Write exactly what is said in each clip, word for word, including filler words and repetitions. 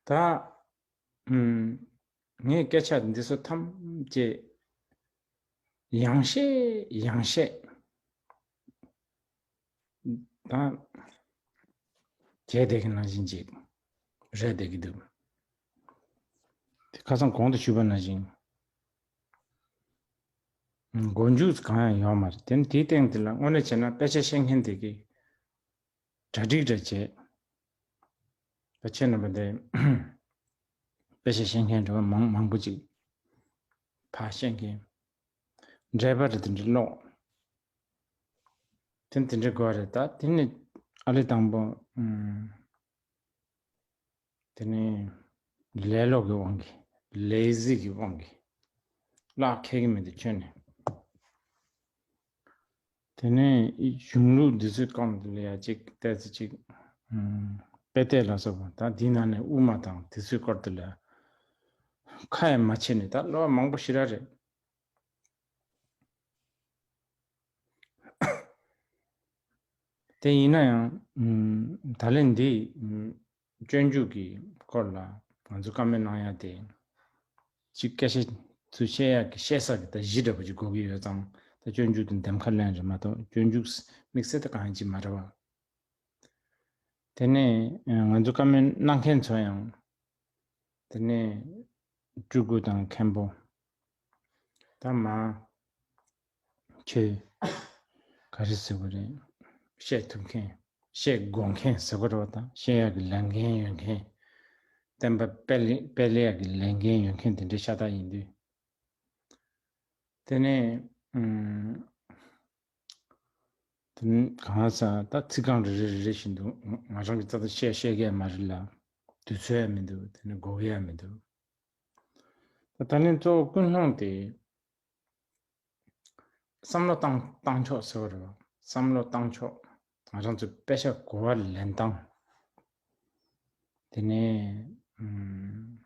ད་ཨུམ། ངས་སྐད་ཆ་འདི་ཚོ་ཐམས་ཅད་ཡང་བཤད་ཡང་བཤད་ད་བྱས་བསྡད་ཀྱི་ནང་བཞིན་ཅིག་རེད་བསྡད་ཀྱི་འདུག་དེ་ཁ་སང་གོང་དུ་ཞུས་པ་ནང་བཞིན། མགོ་མཇུག་གང་ཡང་ཡོད་མ་རེད། དེ་ནི་དེའི་སྟེང་དེ་ལ་དངོས་གནས་བྱས་ན་དཔེ་ཆ་ཤེས་མཁན་དེ་གིས་གྲ་སྒྲིག་འདྲ་བྱས། ད་ཁྱེད་རྣམ་པ་འདི་དཔེ་ཆ་ཤེས་མཁན་འདྲ་བ་མང་མང་པོ་ཅིག་ཕར་ཤེས་མཁན་འགྲེལ་པ་རེད། དེ་འདྲ་ཀློག་དེ་དེ་འདྲ་དགོས་རེད། ད་དེ་ནི་ཨ་ལེ་དང་པོ་ཨུམ། དེ་ནས་ལས་ལོག་གི་དབང་གིས། ལེ་ཟི་གི་དབང་གིས་བརླག་ཁེལ་གི་མི་འདུག་ཁྱོན་ནས། དེ་ནས་གཞུང་ལུགས་འདི་ཚོའི་སྐོར་དེ་ལ་ཡ་གཅིག་ཏོག་ཙམ་གཅིག་ཨུམ། དཔེ་དེབ་ལ་སོགས་པ་ད་འདིའི་ནང་ནས་དབུ་མ་དང་དེ་ཚོའི་སྐོར་དེ་ལ་ཁ་ཡང་མ་ཕྱེ་ནས། ད་ལོ་མང་པོ་ཞེ་དྲག་རེད། དེ་ཡིན་ན་ཡང་ཨུམ། ད་ལན་འདི་ཨུམ། སྤྱོད་འཇུག་གི་སྐོར་ལ་ང་ཚོ་བཀའ་མོལ་གནང་ཡ་དེ། གཅིག་སྐད་ཆ་ཚུར་བཤད་ཡག་གི་བཤད་ས་གི་ད་གཞི་འདྲ་པོ་ཅིག་དགོས་ཀྱི་ཡོད་ཙང་། ད་སྤྱོད་འཇུག་དེ་འདེམས་ཁ་ལེན་རེད་མ་གཏོགས་སྤྱོད་འཇུག་དམིགས་བསལ་དེ་གང་ཡང་ཅིག་མ་རེད་བ། དེ་ནས་ང་ཚོ་བཀའ་མོལ་གནང་མཁན་ཚོ་ཡང་། དེ་ནས་སྤྲུལ་སྐུ་དང་མཁན་པོ། ད་མ་ཁྱོད་ག་རེ་ཟེར་དགོས་རེད། བཤད་ཐུབ་མཁན། བཤད་དགོས་མཁན་ཟེར་དགོས་རེད་བ། ད་བཤད་ཡག་གི་ལས་འགན་ཡོད་མཁན། བསྟན་པ་སྤེལ་སྤེལ་ཡག་གི་ལས་འགན་ཡོད་མཁན་དེ་འདྲའི་ཤ་སྟག་ཡིན་དུས། དེ་ནས་ཨུམ། དེ་ནས་གང་ཟག་ད་ཚིག་རྐང་རེ་རེ་རེ་རེ་བཞིན་དུ་ང་རང་གི་རྩ་དང་བཤད་བཤད་མཁན་མ་རེད་ལ། དུས་ཚོད་ཡང་མི་འདུག་དེ་ནས་དགོས་ཀྱི་ཡང་མི་འདུག་ད་ད་ལན་གཙོ་བོ་ཀུན་སློང་དེ། བསམ་བློ་བཏང་བཏང་ཕྱོགས་ཟེར་བ་རེད་བ། བསམ་བློ་བཏང་ཕྱོགས། ང་རང་ཚོའི་དཔེ་ཆ་གོ་བ་ལེན་སྟངས། དེ་ནས་ཨུམ།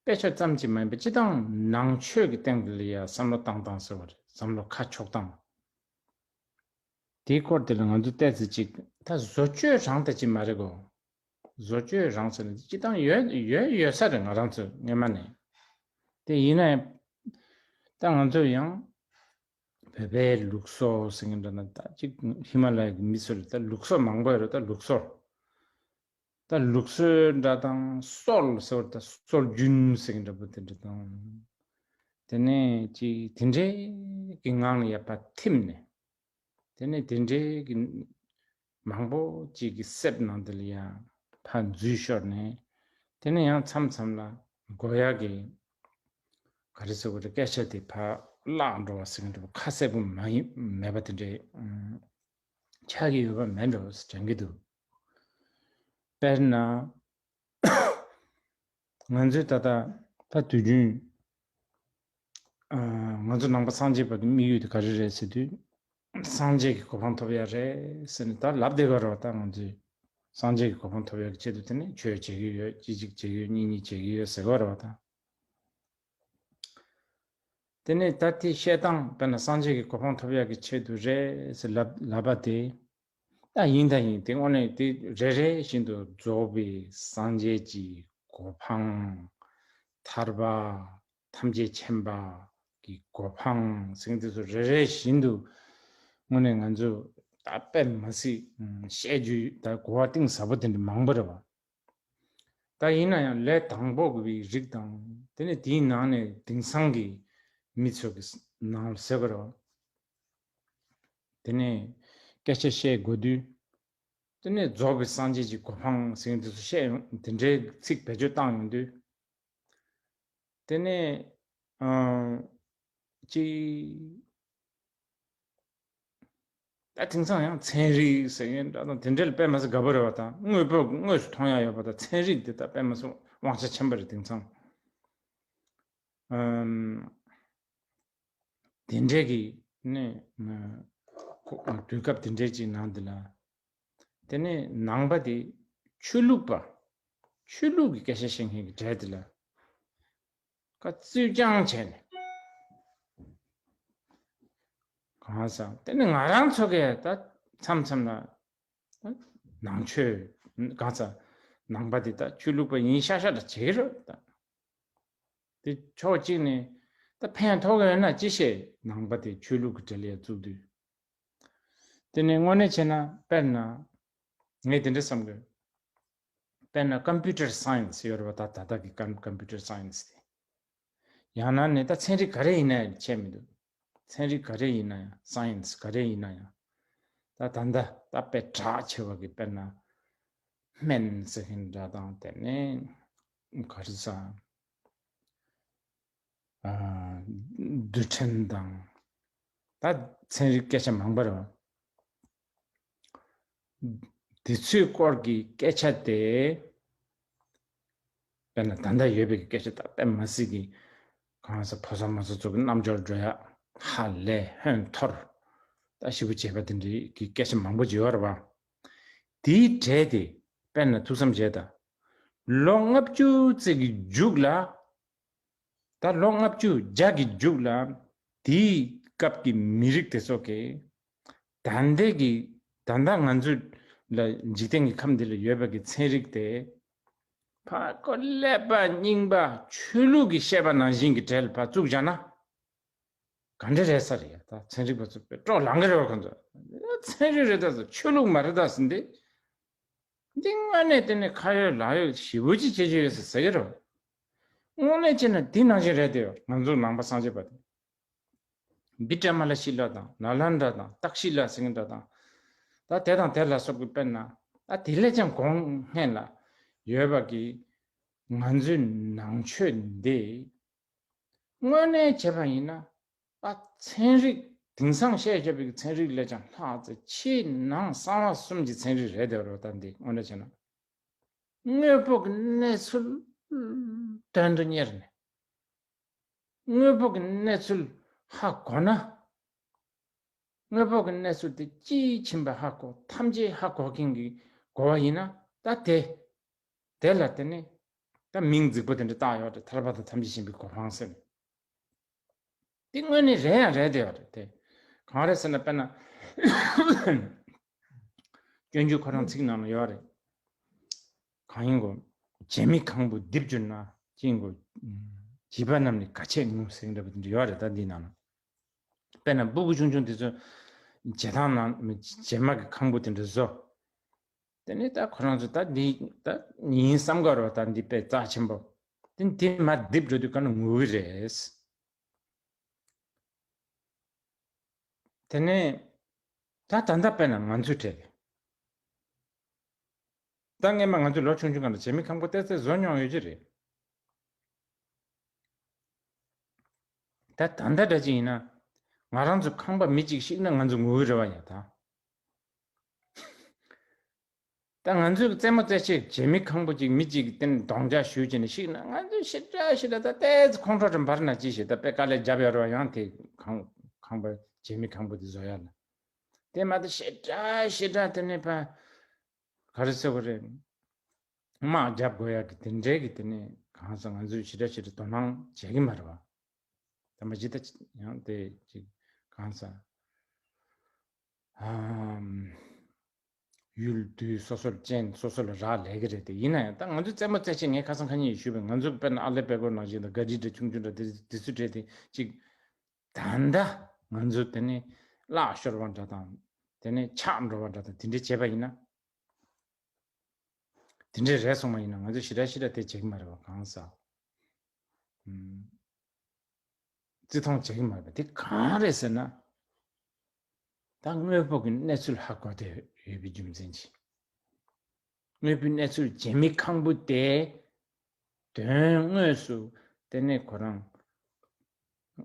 དཔེ་ཆ་ཙམ་གྱིས་མ་ཡིན་པ་སྤྱི་བཏང་ནང་ཆོས་ཀྱི་སྟེང་དུ་ལ་ཡ་བསམ་བློ་བཏང་སྟངས་ཟེར་བ་རེད། བསམ་བློ་ཁ་ཕྱོགས་སྟངས། དེའི་སྐོར་དེ་ལ་ང་ཚོ་ཏོག་ཙམ་ཅིག་ད་བཟོ་བཅོས་རང་ད་ཅིག་མ་རེད་གོ། བཟོ་བཅོས་རང་ཟེར་ན་སྤྱི་བཏང་ཡོད་ཡོད་ཡོད་ས་རེད། ང་རང་ཚོ་སྔོན་མ་ནས། དེ་ཡིན་ན་ཡང་ད་ང་ཚོ་ཡང་བོད་པའི་ལུགས་སྲོལ་ཟེར་མཁན་འདྲ་ན། ད་ཅིག་ཧི་མ་ལ་ཡ་གི་མི་ཚོ་ལ་ད་ལུགས་སྲོལ་མང་པོ་ཡོད་རེད། ད་ལུགས་སྲོལ། ད་ལུགས་སྲོལ་འདྲ་དང་སྲོལ་ཟེར་བ། ད་སྲོལ་རྒྱུན་ཟེར་མཁན་འདྲ་པོ་དེ་འདྲ་དང་། དེ་ནས་ཅིག་དེ་འདྲའི་གི་ངང་ལ་ཡ་ཕར་ཐིམ་ནས། དེ་ནས་དེ་འདྲའི་གི་མང་པོ་ཅིག་གི་གསེབ་ནང་དེ་ལ་ཡ་ཕར་འཛུལ་ཤོར་ནས། དེ་ནས་ཡང་མཚམས་མཚམས་ལ་དགོས་ཡག་གི་ག་རེ་ཟེར་དགོས་རེད། སྐད་ཆ་དེ་ཕར་བརླག་འགྲོ་བ་ཟེར་མཁན་འདྲ་པོ་ཁ་གསལ་པོ་མ་ཡིན་མེད་པ་དེ་འདྲའི་ཨུམ། ཆགས་ཀྱི་ཡོད་པ་མེད་འགྲོ་ཟེར་དྲན་གྱི་འདུག་དཔེར་ན། ང་ཚོས་ད་ལྟ་ད་དུས་རྒྱུན་ཨ། ང་ཚོ་ནང་པ་སངས་རྒྱས་པ་གི་དམིགས་ཡུལ་དེ་ག་རེ་རེད་ཟེར་དུས། སངས་རྒྱས་ཀྱི་གོ་འཕང་ཐོབ་ཡ་རེད་ཟེར་ནས་ད་ལབ་བསྡད་ཀྱི་རེད་བ། ད་ང་ཚོས་སངས་རྒྱས་ཀྱི་གོ་འཕང་ཐོབ་ཡ་གི་ཆེད་དུ་དེ་ནས་ཆོས་བྱེད་ཀྱི་ཡོད། གཅིག་གཅིག་བྱེད་ཀྱི་ཡོད། གཉིས་གཉིས་བྱེད་ཀྱི་ཡོད་ཟེར་གྱི་རེད་བ། ད་དེ་ནས་ད་དེ་བཤད་སྟངས་དཔེར་ན་སངས་རྒྱས་ཀྱི་གོ་འཕང་ཐོབ་ཡ་གི་ཆེད་དུ་རེད་ཟེར་ལབ་ལབ་པ་དེ། ད་ཡིན་ད་ཡིན། དེ་དངོས་གནས་དེ་རེ་རེ་བཞིན་དུ་རྫོགས་པའི་སངས་རྒྱས་ཀྱི་གོ་འཕང་། ཐར་པ། ཐམས་ཅད་མཁྱེན་པ་གི་གོ་འཕང་ཟེར་མཁན་དེ་ཚོ་རེ་རེ་བཞིན་དུ་དངོས་གནས་ང་ཚོས་ད་དཔེ་མ་སྲིད་བཤད་རྒྱུ་ད་གོ་བ་གཏིང་ཟབ་པོ་དེ་འདྲ་མང་པོ་རེད་བ། ད་ཡིན་ན་ཡང་ལས་དང་པོ་གི་རིགས་དང་། དེ་ནས་དེའི་ནང་ནས་དེང་སང་གི་མི་ཚོ་གི་ནང་ལ་ཟེར་དགོས་རེད་བ། དེ་ནས་སྐད་ཆ་བཤད་དགོས་དུས། དེ་ནས་རྫོགས་པའི་སངས་རྒྱས་ཀྱི་གོ་འཕང་ཟེར་མཁན་དེ་ཚོ་བཤད་ཡོང་། དེ་འདྲའི་ཚིག་བེད་སྤྱོད་བཏང་ཡོང་དུས། དེ་ནས་ཨང་ཅི། ད་དེང་སང་ཡང་ཚན་རིག་ཟེར་མཁན་འདྲ་དང་དེ་འདྲ་ལ་དཔེ་མ་སྲིད་དགའ་པོ་རེད་བ། ད་དངོས་པོ་དངོས་སུ་མཐོང་ཡ་ཡོད་པ་དང་། ཚན་རིག་དེ་ད་དཔེ་མ་སྲིད་དབང་ཆ་ཆེན་པོ་རེད་དེང་སང་། ཨམ། དེ་འདྲའི་གི་ནས་ཁོ་དུས་སྐབས་དེ་འདྲའི་ཅིག་ནང་དེ་ལ། དེ་ནས་ནང་པ་དེ་ཆོས་ལུགས་པ། ཆོས་ལུགས་ཀྱི་སྐད་ཆ་བཤད་མཁན་གྱི་གྲས་དེ་ལ་ཀ་བཙུད་རྐྱང་བྱས་ནས། གང་ཟག་དེ་ནི་ང་རང་ཚོ་གས་ད་མཚམས་མཚམས་ལ་ད་ནང་ཆོས་གང་ཟག་ ནང་པ་དེ་ད་ཆོས་ལུགས་པ་ཡིན་ཤག་ཤག་འདྲ་བྱེད་ཀྱི་རེད་ད། དེ་ཕྱོགས་གཅིག་ནས་ད་ཕན་ཐོགས་ཀྱི་ཡོད་ན་ཅི་བྱེད། ནང་པ་དེ་ཆོས་ལུགས་ཀྱི་གྲལ་ལ་བཙུགས་དུས། དེ་ནས་དངོས་གནས་བྱས་ན་དཔེར་ན། ངས་དེ་འདྲ་བསམ་གི། དཔེར་ན་ཀམ་པུ་ཊར་སའེན་སི་ཡོད་རེད་པ། ད་ད་ལྟ་གི་ཀམ་ཀམ་པུ་ཊར་སའེན་སི་དེ། ཡང་ན་ནི་ད་ཚན་རིག་ག་རེ་ཡིན་ན་ཡང་ཆད་མི་འདུག་ཚན་རིག་ག་རེ་ཡིན་ན་ཡང་སའེན་སི་ག་རེ་ཡིན་ན་ཡང་། ད་ད་ལྟ་ད་དཔེ་གྲགས་ཆེ་བ་གི་དཔེར་ན་སྨན་ཟེར་མཁན་འདྲ་དང་། དེ་ནས་ག་རེ་ཟ། རྡུལ་ཕྲན་དང་། ད་ཚན་རིག་སྐད་ཆ་མང་པོ་རེད་བ། དེ་ཚོའི་སྐོར་གྱི་སྐད་ཆ་དེ། དཔེར་ན་ད་ལྟ་ཡོད་པའི་སྐད་ཆ་ད་དཔེ་མ་སྲིད་ཀྱི། གང་ཟེར། ཕོ་གསར་མོ་གསར་ཚོ་གི་རྣམ་འབྱོར་འགྲོ་ཡག་ཧ་ལས་ཧོན་འཐོར། ད་ཞེ་པོ་བྱས་པ་དེ་འདྲའི་གི་སྐད་ཆ་མང་པོ་ཅིག་ཡོད་རེད་བ། དེའི་གྲས་དེ་དཔེར་ན་ཐུགས་བསམ་བཞེས་དང་། ལོ་ལྔ་བཅུ་ཙམ་གྱི་མཇུག་ལ། ད་ལོ་ལྔ་བཅུ་བརྒྱ་གི་མཇུག་ལ། དེའི་སྐབས་ཀྱི་མི་རིགས་དེ་ཚོ་གིས་ད་ལྟའི་གི། ད་ལྟ་ང་ཚོ་ལ་འཇིག་རྟེན་གྱི་ཁམས་འདི་ལ་ཡོད་པ་གི་ཚན་རིག་དེ། ཕར་ཀོ་ཀླད་པ་རྙིང་པ་ཆོས་ལུགས་ཀྱི་བཤད་པ་ནང་བཞིན་གྱི་གྲས་ལ་ཕར་བཙུགས་བཞག་ན། ག་འདྲ་རེད་ས་རེད་ཡ། ད་ཚན་རིག་པ་ཚོ་དཔེ་སྤྲོ་ལངས་གི་རེད་བ། ཁོང་ཚོ་ཚན་རིག་རེད་ད་ཟེར། ཆོས་ལུགས་མ་རེད་ད་ཟེར། འདི་འདི་དངོས་གནས་དེ་ནས་ཁ་ཡོད་ལག་ཡོད་ཞེ་པོ་ཅིག་བྱེད་ཀྱི་ཡོད་ཟེར་ཟེར་གི་རེད་བ། དངོས་གནས་བྱས་ན་འདི་ནང་བཞིན་རེད་དེ། ང་ཚོ་ནང་པ་སངས་རྒྱས་པ་དེ། བི་ཀྲ་མ་ལ་ཤི་ལ་དང་ན་ལན་དྲ་དང་ཏག་ཤི་ལ་ཟེར་མཁན་འདྲ་དང་། ད་དེ་དང་དེ་ལ་སོགས་པའི་དཔེར་ན། ད་དེ་ལས་ཀྱང་གོང་སྔན་ལ་ཡོད་པ་གི་ང་ཚོའི་ནང་ཆོས་འདི། དངོས་གནས་བྱས་པ་ཡིན་ན། ད་ཚན་རིག་དེང་སང་བཤད་བཞག་པའི་ཚན་རིག་ལས་ཀྱང་ལྷག་ཙམ་ཕྱི་ནང་གསང་བ་གསུམ་གྱི་ཚན་རིག་རེད་དེ་རོ། ད་འདི་དངོས་གནས་བྱས་ན། དངོས་པོ་གི་གནས་ཚུལ་དོན་དུ་གཉེར་ནས། དངོས་པོ་གི་གནས་ཚུལ་ཧ་གོ་ན། དངོས་པོ་གི་གནས་ཚུལ་དེ་དཔྱིས་ཕྱིན་པ་ཧ་གོ། ཐམས་ཅད་ཧ་གོ་མཁན་གྱི་གོ་བ་ཡིན་ན། ད་དེ་དེ་ལ་དེ་ནི་ད་མིང་རྫིག་པོ་དེ་འདྲ་བཏགས་ཡོད་རེད། ཐར་པ་དང་ཐམས་ཅད་མཁྱེན་པའི་གོ་འཕང་ཟེར་ནས། དེ་དངོས་གནས་རེད་ཡང་རེད་དེ་ཡོད་རེད་དེ། གང་རེད་ཟེར་ན། དཔེར་ན། སྤྱོད་འཇུག་ཁོ་རང་ཚིག་ནང་ལ་ཡོད་རེད། གང་ཡིན་གོ། བྱེ་མའི་ཁང་བུ་རྡིབ་གྱུར་ན། ཅི་ཡིན་གོ། བྱིས་པ་རྣམས་ནི་ག་ཆད་ངུ་ཟེར་འདྲ་པོ་དེ་འདྲ་ཡོད་རེད། ད་འདི་ནང་ལ། དཔེར་ན་སྤུ་གུ་ཆུང་ཆུང་དེ་ཚོ་བྱེ་ཐང་ནང་། བྱེ་མ་གི་ཁང་བུ་དེ་འདྲ་བཟོ། དེ་ནས་ད་ཁོ་རང་ཚོ་ད་འདི་ད་ཡིན་བསམ་གི་རེད་བ། ད་འདི་དཔེ་རྩ་ཆེན་པོ། དེ་དེ་མར་རྡིབ་འགྲོ་དུས་ག་ན་ངུ་གི་རེད། དེ་ནས་ད་ད་ལྟ་དཔེར་ན་ང་ཚོའི་གྲས་རེད། ད་སྔན་མ་ང་ཚོ་ལོ་ཆུང་ཆུང་སྒང་ལ་བྱེ་མའི་ཁང་བུ་ཏོག་ཙམ་བཟོ་མྱོང་ཡོད་ཀྱི་རེད། ད་ད་ལྟ་འདྲ་ཅིག་ཡིན་ན། ང་རང་ཚོ་ཁང་པ་མི་གཅིག་བཤིག་ན་ང་ཚོ་ངུ་གི་རེད་བ་ཡ། ད། ད་ང་ཚོའི་རྩེད་མོ་རྩེ་ཆེད་བྱེ་མའི་ཁང་བུ་གཅིག་མི་གཅིག་གིས་དེ་ནས་གདོང་ལྕག་གཞུས་བྱས་ནས་བཤིག་ན། ང་ཚོས་ཞེ་དྲག་ཞེ་དྲག་ད་ཏོག་ཙམ་ཁོང་ཁྲོ་དང་འབར་ན་ཅི་ཞིག་ད་དཔེ་དཀའ་ལས་རྒྱབ་ཡོད་རེད་བ། ཡང་དེ་ཁང་ཁང་པ་བྱེ་མའི་ཁང་བུ་དེ་བཟོ་ཡ་ལ། དེ་མ་གཏོགས་ཞེ་དྲག་ཞེ་དྲག་དེ་ནས་ཕ། ག་རེ་ཟེར་དགོས་རེད། དམག་རྒྱབ་དགོས་ཡག་གི་དེ་འདྲའི་གི་དེ་ནས་གང་ཟག་ང་ཚོས་ཞེ་དྲག་ཞེ་དྲག་དོ་སྣང་བྱེད་ཀྱི་མ་རེད་བ། ད་མ་ཇི་ལྟ་ཡང་དེ་ཅིག་གང་ཟག་ཨམ། ཡུལ་དུས་སོ་སོར་ཅན་སོ་སོ་ལ་རག་ལས་ཀྱི་རེད་དེ། ཡིན་ན་ཡང་ད་ང་ཚོའི་རྩེད་མོ་རྩེ་ཆེད་ངས་ཁ་སང་ཁ་ཉིན་ཞུས་པའི། ང་ཚོ་དཔེར་ན་ཨ་ལེ་དཔལ་སྐོར་ནང་བཞིན་དང་ག་རི་འདྲ་ཆུང་ཆུང་འདྲ་དེ་དེ་ཚོའི་གྲས་དེ་ཅིག་ད་ལྟ་ང་ཚོ་དེ་ནས་བརླག་ཤོར་བ་འདྲ་དང་། དེ་ནས་ཆག་འགྲོ་བ་འདྲ་དང་། དེ་འདྲ་བྱས་པ་ཡིན་ན། དེ་འདྲ་རེད་སོང་བ་ཡིན་ན་ང་ཚོས་ཞེ་དྲག་ཞེ་དྲག་དེ་བྱེད་ཀྱི་མ་རེད་བ། གང་ཟག་ཨུམ། བརྩི་མཐོང་བྱེད་ཀྱི་མ་རེད་པ། དེ་གང་རེད་ཟེར་ན། ད་དངོས་པོ་གི་གནས་ཚུལ་ཧ་གོ་བསྡད་ཡོད་པའི་རྒྱུ་མཚན་གྱིས། དངོས་པོའི་གནས་ཚུལ་བྱེ་མའི་ཁང་བུ་དེ་དོན་དངོས་སུ་དེ་ནས་ཁོ་རང་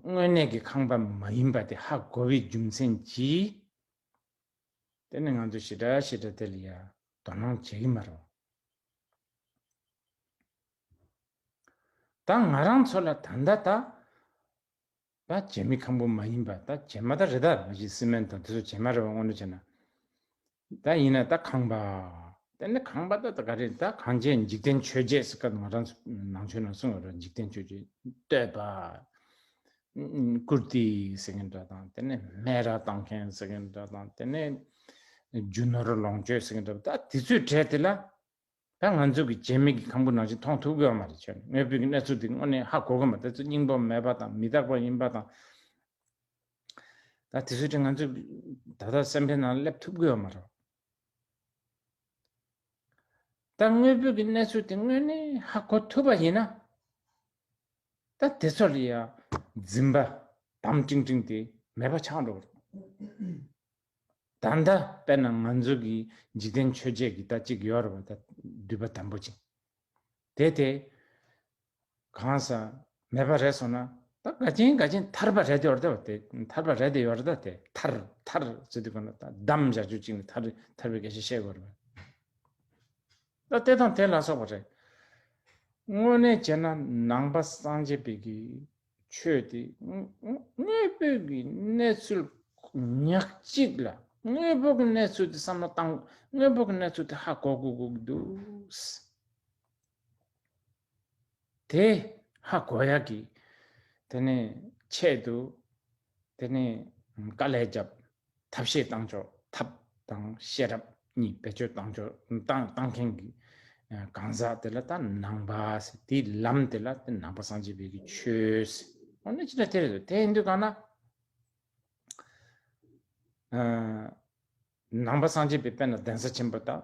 དངོས་གནས་ཀྱི་ཁང་པ་མ་ཡིན་པ་དེ་ཧ་གོ་བའི་རྒྱུ་མཚན་གྱིས། དེ་ནས་ང་ཚོ་ཞེ་དྲག་ཞེ་དྲག་དེ་ལ་ཡ་དོ་སྣང་བྱེད་ཀྱི་མ་རེད། ད་ང་རང་ཚོ་ལ་ད་ལྟ་ད་ད་བྱེ་མའི་ཁང་བུ་མ་ཡིན་པ། ད་བྱེ་མ་ད་རེད། ད་མ་གཞི་སི་མེན་དང་དེ་ཚོ་བྱེ་མ་རེད་བ། དངོས་གནས་བྱས་ན། ད་ཡིན་ན་ད་ཁང་པ། དེ་ནས་ཁང་པ་ད་ད་ག་རེ། ད་གངས་ཅན་འཇིག་རྟེན་མཆོད་བརྗེད་ཟེར་སྐབས་ང་རང་ཚོ་ནང་ཆོས་ནང་གསུངས་ཡོད་རེད། འཇིག་རྟེན་མཆོད་བརྗེད། བསྟོད་པ། བཀུར་སྟི་ཟེར་མཁན་འདྲ་དང་། དེ་ནས་སྨད་ར་བཏང་མཁན་ཟེར་མཁན་འདྲ་དང་། དེ་ནས་རྒྱུ་ནོར་ལོངས་སྤྱོད་ཟེར་མཁན་འདྲ། ད་དེ་ཚོའི་གྲས་དེ་ལ། ད་ང་ཚོ་གི་བྱེད་མེད་ཀྱི་ཁང་བུ་ནང་བཞིན་མཐོང་ཐུབ་ཀྱི་ཡོད་མ་རེད། ཁྱོད་དངོས་པོའི་གི་གནས་ཚུལ་དེ་དངོས་གནས་ཧ་གོ་གི་མ་རེད། དེ་ཚོ་སྙིང་པོ་མེད་པ་དང་མི་རྟག་པ་ཡིན་པ་དང་། ད་དེ་ཚོའི་གྲས་ང་ཚོས་ད་ལྟ་སེམས་པའི་ནང་སླེབས་ཐུབ་ཀྱི་ཡོད་མ་རེད། ད་དངོས་པོའི་གི་གནས་ཚུལ་དེ་དངོས་གནས་ཧ་གོ་ཐུབ་པ་ཡིན་ན། ད་དེ་ཚོ་ལ་ཡ་འཛིན་པ་དམ་ཀྲིང་ཀྲིང་དེ་མེད་པ་ཆགས་འགྲོ་གི་རེད། ད་ལྟ་དཔེར་ན་ང་ཚོ་གི་འཇིག་རྟེན་ཆོས་བརྒྱད་ཀྱི་ད་གཅིག་ཡོད་རེད་བ། ད་འདུས་པ་དམ་པོ་ཅིག་དེ་དེ་གང་ཟག་མེད་པ་རེད་སོང་ན། ད་ག་ཅིན་ག་ཅིན་ཐར་པ་རེད་དེ་ཡོད་རེད་ད། དེ་ཐར་པ་རེད་དེ་ཡོད་རེད་ད། དེ་ཐར་ཐར་ཟེར་དུས་ག་ན་ད་བསྡམས་བཞག་རྒྱུ་ཅིག་ནི་ཐར་ཐར་པའི་སྐད་ཆ་བཤད་དགོས་རེད། ད་དེ་དང་དེ་ལ་སོགས་པ་རེད། དངོས་གནས་བྱས་ན་ནང་པ་སངས་རྒྱས་པའི་གི་ཆོས་དེ་དངོས་དངོས་པོའི་གི་གནས་ཚུལ་ཉག་གཅིག་ལ་དངོས་པོ་གི་གནས་ཚུལ་དེ་བསམ་བློ་བཏང་། དངོས་པོ་གི་གནས་ཚུལ་དེ་ཧ་གོ་དགོས་དགོས་ཀྱི་འདུག་དེ་ཧ་གོ་ཡག་གི་དེ་ནས་ཆེད་དུ་དེ་ནས་དཀའ་ལས་བརྒྱབ། ཐབས་ཤེས་བཏང་ཆོག་ཐབས་དང་ཤེས་རབ་གཉིས་བེད་སྤྱོད་བཏང་ཆོག་བཏང་བཏང་མཁན་གྱི་གང་ཟག་དེ་ལ་ད་ནང་པ་ཟེར། དེའི་ལམ་དེ་ལ་དེ་ནང་པ་སངས་རྒྱས་པའི་གི་ཆོས་ཟེར། འོ་ན་ཅི་འདྲ་དེ་རེད། དེ་ཡིན་དུས་གང་ན། ནང་པ་སངས་རྒྱས་པའི་དཔེར་ན་གདན་ས་ཆེན་པོ་དང་།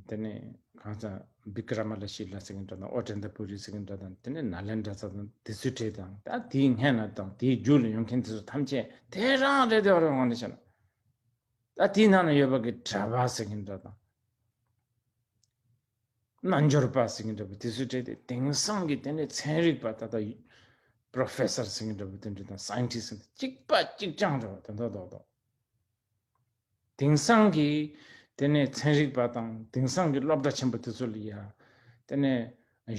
དེ་ནས་གང་ཟག་བི་ཀྲ་མ་ལ་ཤི་ལ་ཟེར་མཁན་འདྲ་དང་། ཨོ་ཏནྟ་པུ་རི་ཟེར་མཁན་འདྲ་དང་། དེ་ནས་ནཱ་ལེནྡྲ་ས་དང་། དེ་ཚོའི་གྲས་དང་། ད་དེའི་སྔན་ལ་དང་དེའི་རྒྱུད་ལ་ཡོང་མཁན་དེ་ཚོ་ཐམས་ཅད་དེ་རང་རེད་དེ་བ་རེད། འོང་ནས་བཤད་ན་ད་དེའི་ནང་ན་ཡོད་པ་གི་གྲྭ་པ་ཟེར་མཁན་འདྲ་དང་། རྣལ་འབྱོར་པ་ཟེར་མཁན་འདྲ་པོ་དེ་ཚོའི་གྲས་དེ་དེང་སང་གི་དེ་ནས་ཚན་རིག་པ་ད་ལྟ་པྲོ་ཕེ་སར་ཟེར་མཁན་འདྲ་པོ་དེ་འདྲ་དང་སའིན་ཊིསཊ་ཟེར་མཁན་གཅིག་པ་གཅིག་རྐྱང་འདྲ་པོ་དེ་འདྲ་རྡོག་རྡོག་དེང་སང་གི་དེ་ནས་ཚན་རིག་པ་དང་དེང་སང་གི་སློབ་གྲྭ་ཆེན་པོ་དེ་ཚོ་ལ་ཡ་དེ་ནས་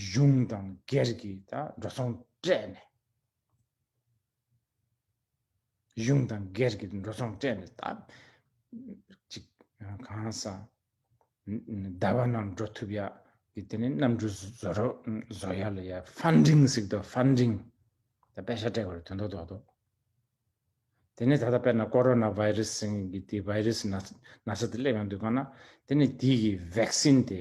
གཞུང་དང་སྒེར་གྱི་ད་འགྲོ་སོང་སྤྲད་ནས། གཞུང་དང་སྒེར་གྱི་འགྲོ་སོང་སྤྲད་ནས་ད་ཅིག་གང་ཟག་ཟླ་བ་ནང་འགྲོ་ཐུབ་ཡག་གི་དེ་ནས་གནམ་གྲུ་བཟོ་རོགས་བཟོ་ཡག་ལ་ཡ་ཕན་ཌིང་ཟེར་གི་འདུག་ཕན་ཌིང་ད་པེ་ཤ་སྤྲད་དགོས་རེད། དོན་དག་རྡོག་རྡོག་དེ་ནས་ད་ལྟ་དཔེར་ན་ཀོ་རོ་ན་བྷའི་རེ་སི་ཟེར་མཁན་གྱི་དེ་བྷའི་རེ་སི་ན་ན་ཚ་དེ་སླེབས་ཡོང་དུས་གང་ན་དེ་ནས་དེ་གི་ཝེག་སིན་དེ་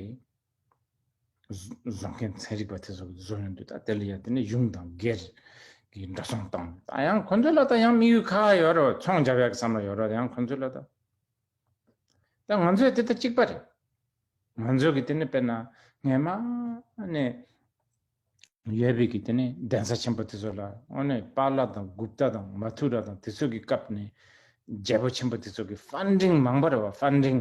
བཟོ་བཟོ་མཁན་ཚན་རིག་པ་དེ་ཚོ་གིས་བཟོ་ཡོང་དུས། ད་དེ་ལ་ཡ་དེ་ནས་གཞུང་དང་སྒེར་གྱི་འགྲོ་སོང་བཏང་། ད་ཡང་ཁོ་ཚོ་ལ་ད་ཡང་དམིགས་ཡུལ་ཁག་ཡོད་རེད། ཚོང་རྒྱབ་ཡག་གི་བསམ་བློ་ཡོད་རེད། ཡང་ཁོ་ཚོ་ལ་ད་ད་ང་ཚོས་དེ་ད་གཅིག་པ་རེད། ང་ཚོ་གི་དེ་ནས་དཔེར་ན་སྔས་མ་ནས་ཡོད་པའི་གི་དེ་ནས་གདན་ས་ཆེན་པོ་དེ་ཚོ་ལ་དངོས་གནས་པཱ་ལ་དང་གུཔྟ་དང་མ་ཐུ་ར་དང་དེ་ཚོ་གི་སྐབས་ནས་རྒྱལ་པོ་ཆེན་པོ་དེ་ཚོ་གི་ཕན་ཌིང་མང་པོ་རེད་བ། ཕན་ཌིང་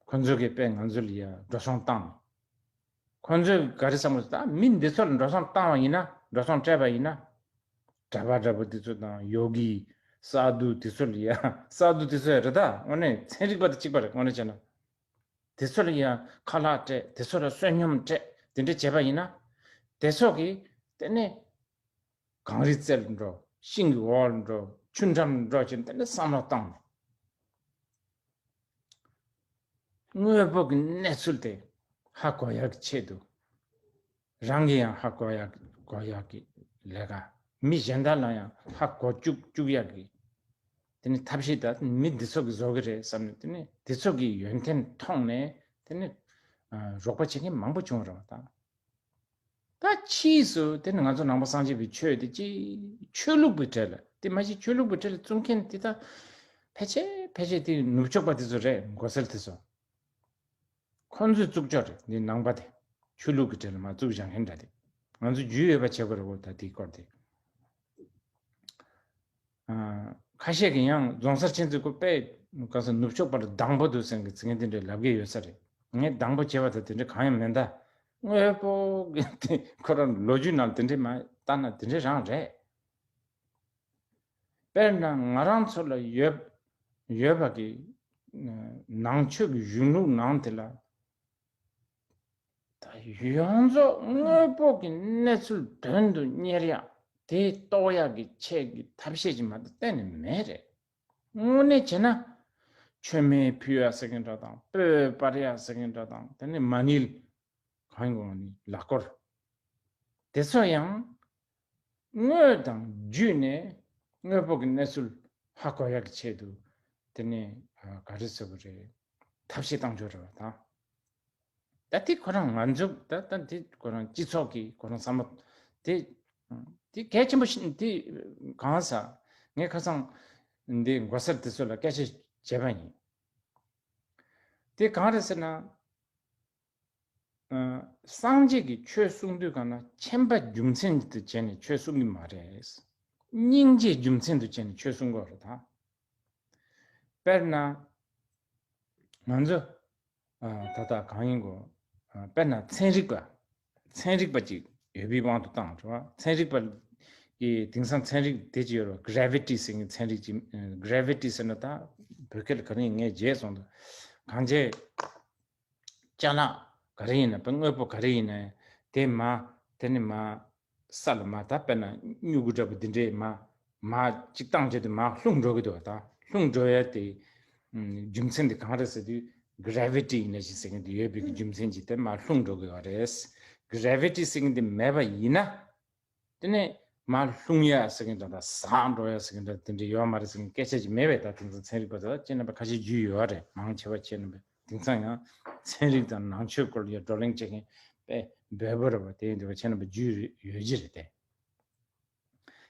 ཁོ་ཚོ་གིས་དཔེ་ང་ཚོ་ལ་ཡ་འགྲོ་སོང་བཏང་། ཁོ་ཚོས་ག་རེ་བསམ་གི་འདུག་ད་མི་འདི་ཚོ་ལ་འགྲོ་སོང་བཏང་བ་ཡིན་ན། འགྲོ་སོང་སྤྲད་པ་ཡིན་ན། གྲྭ་པ་འདྲ་པོ་འདི་ཚོ་དང་ཡོ་གི་སཱ་དུ་འདི་ཚོ་ལ་ཡ། སཱ་དུ་འདི་ཚོ་ཡ་རེད་ད། དངོས་གནས་ཚན་རིག་པ་དང་གཅིག་པ་རེད། དངོས་གནས་བྱས་ན། དེ་ཚོ་ལ་ཡ་ཁ་ལག་སྤྲད། དེ་ཚོ་ལ་བསོད་སྙོམས་སྤྲད། དེ་འདྲ་བྱས་པ་ཡིན་ན། དེ་ཚོ་གིས་དེ་ནས་གངས་རི་རྩེར་འགྲོ། ཤིང་གི་འོག་ལ་འགྲོ། ཆུ་འགྲམ་འགྲོ་བྱས་དེ་འདྲ་བསམ་བློ་བཏང་ནས། དངོས་པོ་གི་གནས་ཚུལ་དེ་ཧ་གོ་ཡག་གི་ཆེད་དུ། རང་གིས་ཡང་ཧ་གོ་ཡག་གོ་ཡག་གི་ལས་ཀ། མི་གཞན་དག་ལ་ཡང་ཧ་གོ་བཅུག་བཅུག་ཡག་གི་དེ་ནི་ཐབས་ཤེས་ད་མི་འདི་ཚོ་གིས་བཟོ་གི་རེད་བསམ་ནས། དེ་ནི་དེ་ཚོ་གི་ཡོན་ཏན་མཐོང་ནས་དེ་ནི་རོགས་པ་བྱེད་མཁན་མང་པོ་བྱུང་རེད་བ། ད། ད་ཕྱིས་སུ་དེ་ནི་ང་ཚོ་ནང་པ་སངས་རྒྱས་པའི་ཆོས་དེ་ཅི་ཆོས་ལུགས་པའི་གྲས་ལ། དེ་མ་གཞི་ཆོས་ལུགས་པའི་གྲས་ལ་བཙུགས་མཁན་དེ་ད་ཕལ་ཆེར་ཕལ་ཆེར་དེ་ནུབ་ཕྱོགས་པ་དེ་ཚོ་རེད། མགོ་སེར་དེ་ཚོ། ཁོ་ཚོས་བཙུགས་ཆོག་རེད། འདི་ནང་པ་དེ་ཆོས་ལུགས་ཀྱི་གྲས་ལ་མ་བཙུགས་བཞག་མཁན་འདྲ་དེ། ང་ཚོ་རྒྱུས་ཡོད་པ་བྱེད་དགོས་རེད་གོ། ད་དེའི་སྐོར་དེ། ཁ་ཤས་ཀྱིས་ཡང་རྫོང་སར་ཕྱིན་ཚེ་ཁོ་དཔེ་ག་ས་ནུབ་ཕྱོགས་པར་སྡང་པོ་འདུག་ཟེར་གི་ཚིག་ངན་དེ་འདྲ་ལབ་གི་ཡོད་ས་རེད། ངས་སྡང་པོ་བྱས་པ་དང་དེ་འདྲ་གང་ཡང་མེད། ད་དངོས་པོ་གི་དེ་ཁོ་རང་ལོ་རྒྱུས་ནང་དེ་འདྲ་མ་ལྟ་ན་དེ་འདྲ་རང་རེད། དཔེར་ན་ང་རང་ཚོ་ལ་ཡོད་ཡོད་པ་གི་ནང་ཆོས་ཀྱི་གཞུང་ལུགས་ནང་དེ་ལ། ད་ཡོངས་རྫོགས་དངོས་པོ་གི་གནས་ཚུལ་དོན་དུ་གཉེར་ཡག་དེ་རྟོགས་ཡག་གི་ཆེད་ཀྱི་ཐབས་ཤེས་ཅིག་མ་གཏོགས་གཏན་ནས་མེད་རེད། དངོས་གནས་བྱས་ན་མཆོད་མེ་ཕུལ་ཡག་ཟེར་མཁན་འདྲ་དང་། སྤོས་སྤར་ཡག་ཟེར་མཁན་འདྲ་དང་། དེ་ནས་མ་ཎི་གང་ཡིན་གོང་ནི་ལག་སྐོར་དེ་ཚོ་ཡང་དངོས་དང་བརྒྱུད་ནས་དངོས་པོ་གི་གནས་ཚུལ་ཧ་གོ་ཡག་གི་ཆེད་དུ་དེ་ནས་ག་རེ་ཟེར་དགོས་རེད། ཐབས་ཤེས་བཏང་ཆོག་རེད་བ་དང་། ད་དེ་ཁོ་རང་ང་ཚོ་ད་ད་དེ་ཁོ་རང་སྤྱི་ཚོགས་ཀྱི་ཁོ་རང་བསམ་བློ་དེ་དེ་གལ་ཆེན་པོ་ཞིག་དེ་གང་ཟག་ངས་ཁ་སང་འདི་མགོ་སར་དེ་ཚོ་ལ་སྐད་ཆ་བྱས་པ་ཡིན། དེ་གང་རེད་ཟེར་ན། སངས་རྒྱས་ཀྱིས་ཆོས་གསུང་དུས་གང་ན་མཁྱེན་པ་རྒྱུ་མཚན་དུ་བྱས་ནས་ཆོས་གསུང་གི་མ་རེད། སྙིང་རྗེ་རྒྱུ་མཚན་དུ་བྱས་ནས་ཆོས་གསུང་དགོས་རེད་ད། དཔེར་ན། ང་ཚོ། ད་ལྟ་གང་ཡིན་གོ། དཔེར་ན་ཚན་རིག་པ། ཚན་རིག་པ་ཅིག་ཡོད་པའི་དབང་དུ་བཏང་རེད་བ། ཚན་རིག་པ་གི་དེང་སང་ཚན་རིག་དེ་ཅིག་ཡོད་རེད་བ། གྷི་རེ་ཝི་ཊི་ཟེར་མཁན་ཚན་རིག་ཅིག་གྷི་རེ་ཝི་ཊི་ཟེར་ན་ད་བོད་སྐད་ལ་ག་རེ་ཡིན་ངས་བརྗེད་སོང་། ད་གང་བྱས། ཅ་ལག་ག་རེ་ཡིན་ན་དཔེ་དངོས་པོ་ག་རེ་ཡིན་ན་དེ་མ་དེ་ནི་མ་ས་ལ་མ་ད་དཔེར་ན་སྨྱུ་གུ་འདྲ་པོ་འདི་འདྲས་མ་མ་གཅིག་བཏང་བྱས་དུས་མ་ལྷུང་འགྲོ་གི་འདུག་བ། ད་ལྷུང་འགྲོ་ཡ་དེ་རྒྱུ་མཚན་དེ་གང་རེད་ཟེར་དུས་གྷི་རེ་ཝི་ཊི་ཡིན་ན་ཞིག་ཟེར་མཁན་དེ་ཡོད་པའི་གི་རྒྱུ་མཚན་གྱིས་དེ་མ་ལྷུང་འགྲོ་གི་ཡོད་རེད། གྷི་རེ་ཝི་ཊི་ཟེར་མཁན་དེ་མེད་པ་ཡིན་ན། དེ་ནས་མར་ལྷུང་ཡ་ཟེར་མཁན་དང་ད་ཟག་འགྲོ་ཡ་ཟེར་མཁན་དང་དེ་འདྲ་ཡོད་མ་རེད་ཟེར་མཁན་སྐད་ཆ་ཅིག་མེད་པས། ད་དེང་སང་ཚན་རིག་པ་ཚོ་ཁྱེད་རྣམ་པ་ཁ་ཤས་རྒྱུས་ཡོད་རེད། མང་ཆེ་བ་ཁྱེད་རྣམ་པས་དེང་སང་ཡང་ཚན་རིག་དང་ནང་ཆོས་སྐོར་ལ་བགྲོ་གླེང་བྱེད་མཁན་དཔེ་འབོལ་པོ་རེད་བ། དེ་ཡིན་དུས་ཁྱེད་རྣམ་པ་རྒྱུས་ཡོད་ཀྱི་རེད་དེ།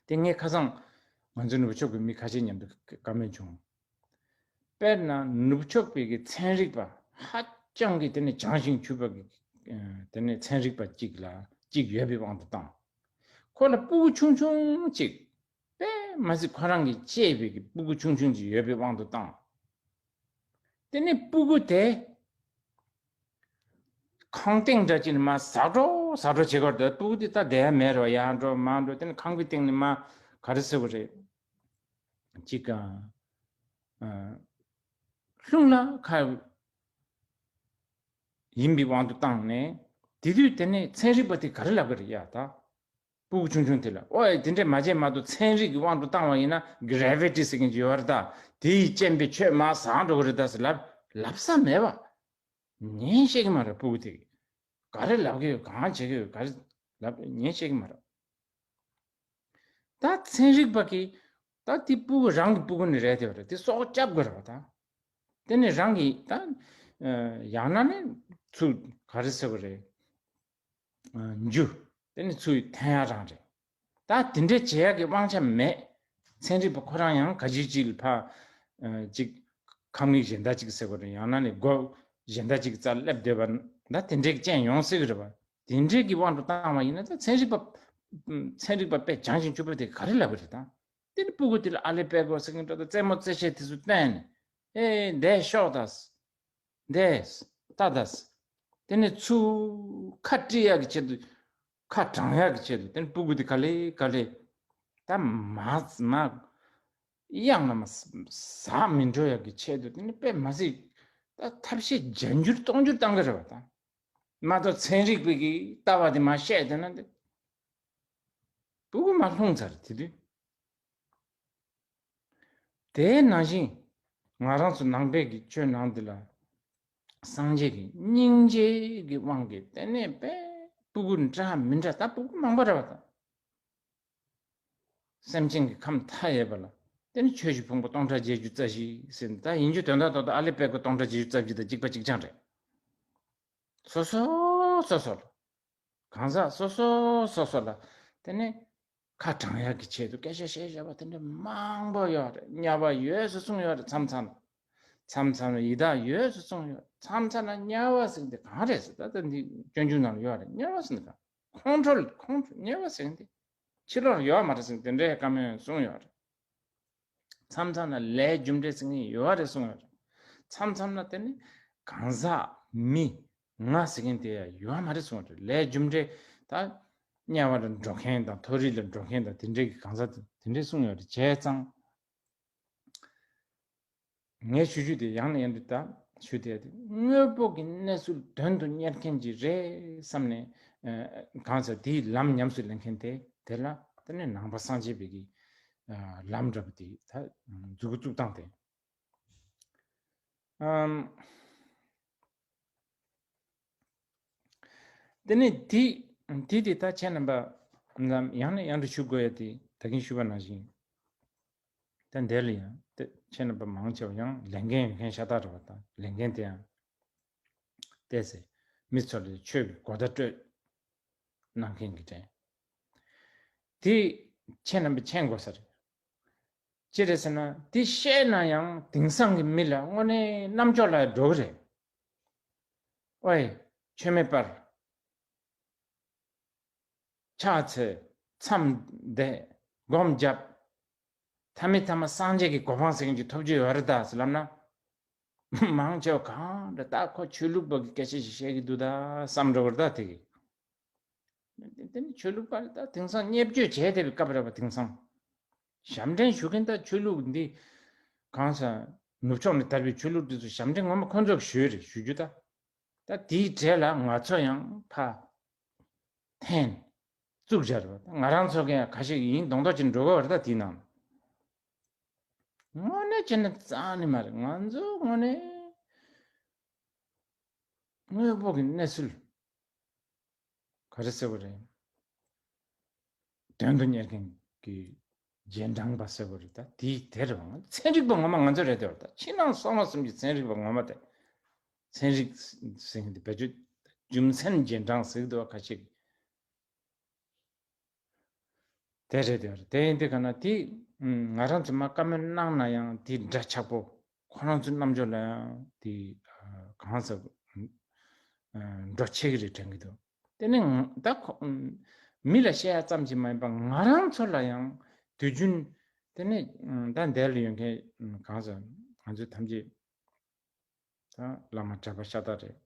དེ་ངས་ཁ་སང་ང་ཚོ་ནུབ་ཕྱོགས་ཀྱི་མི་ཁ་ཤས་མཉམ་དུ་བཀའ་མོལ་བྱུང་། དཔེར་ན་ནུབ་ཕྱོགས་པའི་གི་ཚན་རིག་པ་ཧ་ཅང་གི་དེ་ནས་བྱང་ཞིང་ཆུབ་པ་གི་དེ་ནས་ཚན་རིག་པ་གཅིག་ལ་གཅིག་ཡོད་པའི་དབང་དུ་བཏང་། ཁོ་ལ་སྤུ་གུ་ཆུང་ཆུང་གཅིག་དཔེ་མ་སྲིད་ཁོ་རང་གི་གཅེས་པའི་གི་སྤུ་གུ་ཆུང་ཆུང་གཅིག་ཡོད་པའི་དབང་དུ་བཏང་། དེ་ནས་སྤུ་གུ་དེ་ཁང་སྟེང་འདྲ་ཅིག་ནས་མར་ཟག་འགྲོ་ཟག་འགྲོ་བྱེད་ཀྱི་ཡོད་རེད། སྤུ་གུ་དེ་ད་བསྡད་ཡ་མེད་རེད་བ། ཡར་འགྲོ་མར་འགྲོ། དེ་ནས་ཁང་གི་སྟེང་ནས་མར་ག་རེ་ཟེར་དགོས་རེད། ཅིག་ཨ། ལྷུང་ལ་ཁ་ཡིན་པའི་དབང་དུ་བཏང་ནས། དེ་དུས་དེ་ནས་ཚན་རིག་པ་དེ་ག་རེ་ལབ་ཀྱི་རེད་ཡ། ད་སྤུ་གུ་ཆུང་ཆུང་དེ་ལ་ཨོ་ཨེ་དེ་འདྲས་མ་བྱེད་མ་གཏོགས་ཚན་རིག་གི་དབང་དུ་བཏང་བ་ཡིན་ན་གྷི་རེ་ཝི་ཊི་ཟེར་མཁན་ཅིག་ཡོད་རེད། ད་དེ་ཡི་རྐྱེན་པས་ཁྱོད་མར་ཟག་འགྲོ་གི་རེད་ད་ཟེར་ལབ་ལབ་ས་མེད་པ། ཉན་ཤེས་ཀྱི་མ་རེད། སྤུ་གུ་དེ་ག་རེ་ལབ་ཀྱི་ཡོད། གང་བྱེད་ཀྱི་ཡོད། ག་རེ་ལབ་ཉན་ཤེས་ཀྱི་མ་རེད། ད་ཚན་རིག་པ་གིས་ད་དེ་སྤུ་གུ་རང་གི་སྤུ་གུ་ནི་རེད་དེ་བ་རེད། དེ་སྲོག་སྐྱབས་དགོས་རེད་བ། ད་དེ་ནི་རང་གི་ད་ཡང་ན་ནི་ཚུར་ག་རེ་ཟེར་བ་རེད། འཇུ། དེ་ནི་ཚུར་འཐེན་ཡ་རང་རེད། ད་དེ་འདྲས་བྱེད་ཡ་གི་དབང་ཆ་མེད། ཚན་རིག་པ་ཁོ་རང་ཡང་ག་ཅི་ཅིག་ལ་ཕ་ཅིག་ཁང་མིག་གཞན་དག་ཅིག་ཟེར་བ་རེད། ཡང་ན་ནི་སྒོ་གཞན་དག་ཅིག་རྩར་སླེབས་བསྡད་པ་ད་དེ་འདྲས་ཀྱི་རྐྱེན་ཡོང་སྲིད་ཀྱི་རེད་བ། དེ་འདྲས་ཀྱི་དབང་དུ་བཏང་བ་ཡིན་ན་ད་ཚན་རིག་པ་ཚན་རིག་པ་དཔེ་བྱང་ཞིང་ཆུབ་པ་དེ་ག་རེ་ལབ་ཀྱི་རེད་ད། དེ་ནི་སྤུ་གུ་དེ་ལ་ཨ་ལེ་པད་ཀོ་ཟེར་མཁན་འདྲ་ད་རྩེད་མོ་རྩེ་བྱེད་དེ་ཚོ་བསྟན་ནས་ཨེ་འདས་ཤོག་ད། འདས་ད་ད། དེ་ནི་ཚུར་ཁ་དཀྲི་ཡག་གི་ཆེད་དུ་ཁ་གྲང་ཡག་གི་ཆེད་དུ་དེ་ནི་སྤུ་གུ་དེ་ག་ལེ་ག་ལེ་ད་མ་མ་གཡང་ལ་མ་ཟག་མི་འགྲོ་ཡག་གི་ཆེད་དུ་དེ་ནི་དཔེ་མ་སྲིད་ད་ཐབས་ཤེས་བརྒྱ་འགྱུར་སྟོང་འགྱུར་བཏང་གི་རེད་བ། ད་མ་གཏོགས་ཚན་རིག་པའི་གི་ལྟ་བ་དེ་མ་བཤད་དེ་ན་དེ་སྤུ་གུ་མ་ལྷུང་ཚར་དེ་དུས། དེའི་ནང་བཞིན་ང་རང་ཚོ་ནང་པའི་གི་ཆོས་ནང་འདི་ལ་སངས་རྒྱས་ཀྱི་སྙིང་རྗེ་གི་དབང་གིས་དེ་ནས་དཔེ་སྤུ་གུ་འདྲ་མི་འདྲ་ད་སྤུ་གུ་མང་པོ་རེད་བ། ད་སེམས་ཅན་གྱི་ཁམས་མཐའ་ཡས་པ་ལ་དེ་ནི་ཆོས་ཀྱི་ཕུང་པོ་སྟོང་ཕྲག་བརྒྱད་ཅུ་རྩ་བཞི་ཟེར་ད་ཡིན་རྒྱུ་དོན་དག་ཏོག་ཏོ་ཨ་ལེ་པད་ཀོ་སྟོང་ཕྲག་བརྒྱད་ཅུ་རྩ་བཞི་དང་གཅིག་པ་གཅིག་རྐྱང་རེད། སོ་སོ་སོ་སོ་ལ་གང་ཟག་སོ་སོ་སོ་སོ་ལ་དེ་ནི་ཁ་གྲང་ཡག་གི་ཆེད་དུ་སྐད་ཆ་བཤད་བཞག་པ་དེ་འདྲ་མང་པོ་ཡོད་རེད། དམྱལ་བ་ཡོད་ཟེར་གསུངས་ཡོད་རེད། མཚམས་མཚམས་ལ་མཚམས་མཚམས་ལ་ཡི་དྭགས་ཡོད་ཟེར་གསུངས་ཡོད་རེད། མཚམས་མཚམས་ལ་དམྱལ་བ་ཟེར་འདི་གང་རེད་ཟེར་ད་ལྟ་འདི་སྤྱོད་འཇུག་ནང་ལ་ཡོད་རེད། དམྱལ་བ་ཟེར་འདི་གང་ཁོང་ཁྲོ་ལ་ཁོང་ཁྲོ་དམྱལ་བ་ཟེར་འདི་ཕྱི་ལོགས་ལ་ཡོད་མ་རེད་ཟེར་འདི་འདྲའི་བཀའ་མོལ་གསུངས་ཡོད་རེད། མཚམས་མཚམས་ལ་ལས་རྒྱུ་འབྲས་ཟེར་མཁན་ཡོད་རེད་གསུངས་ཡོད་རེད། མཚམས་མཚམས་ལ་དེ་ནི་གང་ཟག་མི་ང་ཟེར་མཁན་དེ་ཡང་ཡོད་མ་རེད་གསུངས་རེད། ལས་རྒྱུ་འབྲས་ད་དམྱལ་བ་ལ་འགྲོ་མཁན་དང་མཐོ་རིས་ལ་འགྲོ་མཁན་དང་དེ་འདྲའི་གི་གང་ཟག་དེ་དེ་འདྲའི་གསུངས་ཡོད་རེད། བྱས་ཙང་ངས་ཞུ་རྒྱུ་དེ་ཡང་ནས་ཡང་དུ་ད་ཞུ་དེ་དེ་དངོས་པོ་གི་གནས་ཚུལ་དོན་དུ་གཉེར་མཁན་གྱི་རེད་བསམ་ནས་གང་ཟག་དེའི་ལམ་ཉམས་སུ་ལེན་མཁན་དེ་དེ་ལ་དེ་ནི་ནང་པ་སངས་རྒྱས་པའི་གི་ལམ་འདྲ་པོ་དེ་ད་མཛུབ་གུ་བཙུགས་སྟངས་དེ། ཨམ། དེ་ནས་དེ་དེ་དེ་ད་ཁྱེད་རྣམ་པ་ལ་ཡང་ནས་ཡང་དུ་ཞུ་དགོས་ཡ་དེ་ད་གིན་ཞུས་པ་ནང་བཞིན། ད་འདིར་ལ་ཡང་དེ་ ཁྱེད་རྣམ་པ་མང་ཆེ་བ་ཡང་ལས་འགན་ཡོད་མཁན་ཤ་སྟག་རེད་པ། ད་ལས་འགན་དེ་ཡང་བལྟས་ཚེ་མི་ཚོ་ལ་ཆོས་ཀྱི་གོ་བརྡ་སྤྲོད་གནང་མཁན་གྱི་དྲན། དེ་ཁྱེད་རྣམ་པས་མཁྱེན་དགོས་ས་རེད། ཅི་རེད་ཟེར་ན་དེ་བཤད་ན་ཡང་དེང་སང་གི་མི་ལ་དངོས་གནས་རྣམ་འགྱུར་ལ་འགྲོ་གི་རེད། ཨོའི། ཆོས་མེད་པར། ཕྱག་འཚལ། མཚམས་བསྡད། སྒོམ་བརྒྱབ། ཐ་མི་ཐ་མ་སངས་རྒྱས་ཀྱི་གོ་འཕང་ཟེར་མཁན་ཅིག་ཐོབ་རྒྱུ་ཡོད་རེད་ད་ཟེར་ལབ་ན། མང་ཆེ་བ་གང་འདྲ་ད་ཁོ་ཆོས་ལུགས་པ་གི་སྐད་ཆ་ཞིག་བཤད་ཀྱི་འདུག་ད་བསམ་འགྲོ་གི་རེད་ད་དེ་གི། དེ་ནི་ཆོས་ལུགས་པ་ལ་ད་དེང་སང་བརྙས་བཅོས་བྱས་བསྡད་པའི་སྐབས་རེད་པ། དེང་སང་ཞབས་འདྲེན་ཞུ་མཁན་ད་ཆོས་ལུགས་འདི་གང་ས་ནུབ་ཕྱོགས་ནས་དར་བའི་ཆོས་ལུགས་འདི་ཚོ་ཞབས་འདྲེན་ངོ་མ་ཁོ་ཚོ་གི་ཞུས་རེད་ཞུ་རྒྱུ་ད། ད་དེའི་གྲས་ལ་ང་ཚོ་ཡང་ཕ་འཐེན་བཙུགས་བཞག་རེད་པ། ད་ང་རང་ཚོ་གི་ཡང་ཁ་ཤས་ཡིན་མདོག་མདོག་ཅིག་འགྲོ་གི་རེད་ད་དེའི་ནང་། དངོས་གནས་བྱས་ན་རྩ་ནས་མ་རེད། ང་ཚོ་དངོས་གནས་དངོས་པོ་གི་གནས་ཚུལ་ག་རེ་ཟེར་བ་རེད། དོན་དུ་གཉེར་མཁན་གྱི་རྗེས་འབྲང་པ་ཟེར་བ་རེད་ད། དེའི་དེ་རེད་བ། ཚན་རིག་པ་ངོ་མ་ང་ཚོ་རེད་དེ་བ་ད། ཕྱི་ནང་གསང་བ་གསུམ་གྱི་ཚན་རིག་པ་ངོ་མ་དེ། ཚན་རིག་ཟེར་མཁན་དེ་བེད་སྤྱོད་རྒྱུ་མཚན་རྗེས་འབྲང་ཟེར་གི་འདུག་བ་ཁ་ཤས་ཀྱིས། དེ་རེད་དེ་རེད། དེ་ཡིན་དུས་ག་ན་དེ་ང་རང་ཚོ་མ་བཀའ་མོལ་གནང་ན་ཡང་དེ་འདྲ་ཆགས་པོ་ཁོ་རང་ཚོའི་རྣམ་འགྱུར་ལ་ཡང་དེ་གང་ཟག་འགྲོ་ཆེ་གི་རེད་དྲན་གི་འདུག་དེ་ནི་ད་ཁོ་མི་ལ་བཤད་ཡ་ཙམ་གྱིས་མ་ཡིན་པ་ང་རང་ཚོ་ལ་ཡང་དུས་རྒྱུན་དེ་ནི་ད་འདས་ལ་ཡོད་མཁན་གང་ཟག་ང་ཚོ་ཐམས་ཅད་ད་བླ་མ་གྲྭ་པ་ཤ་སྟག་རེད།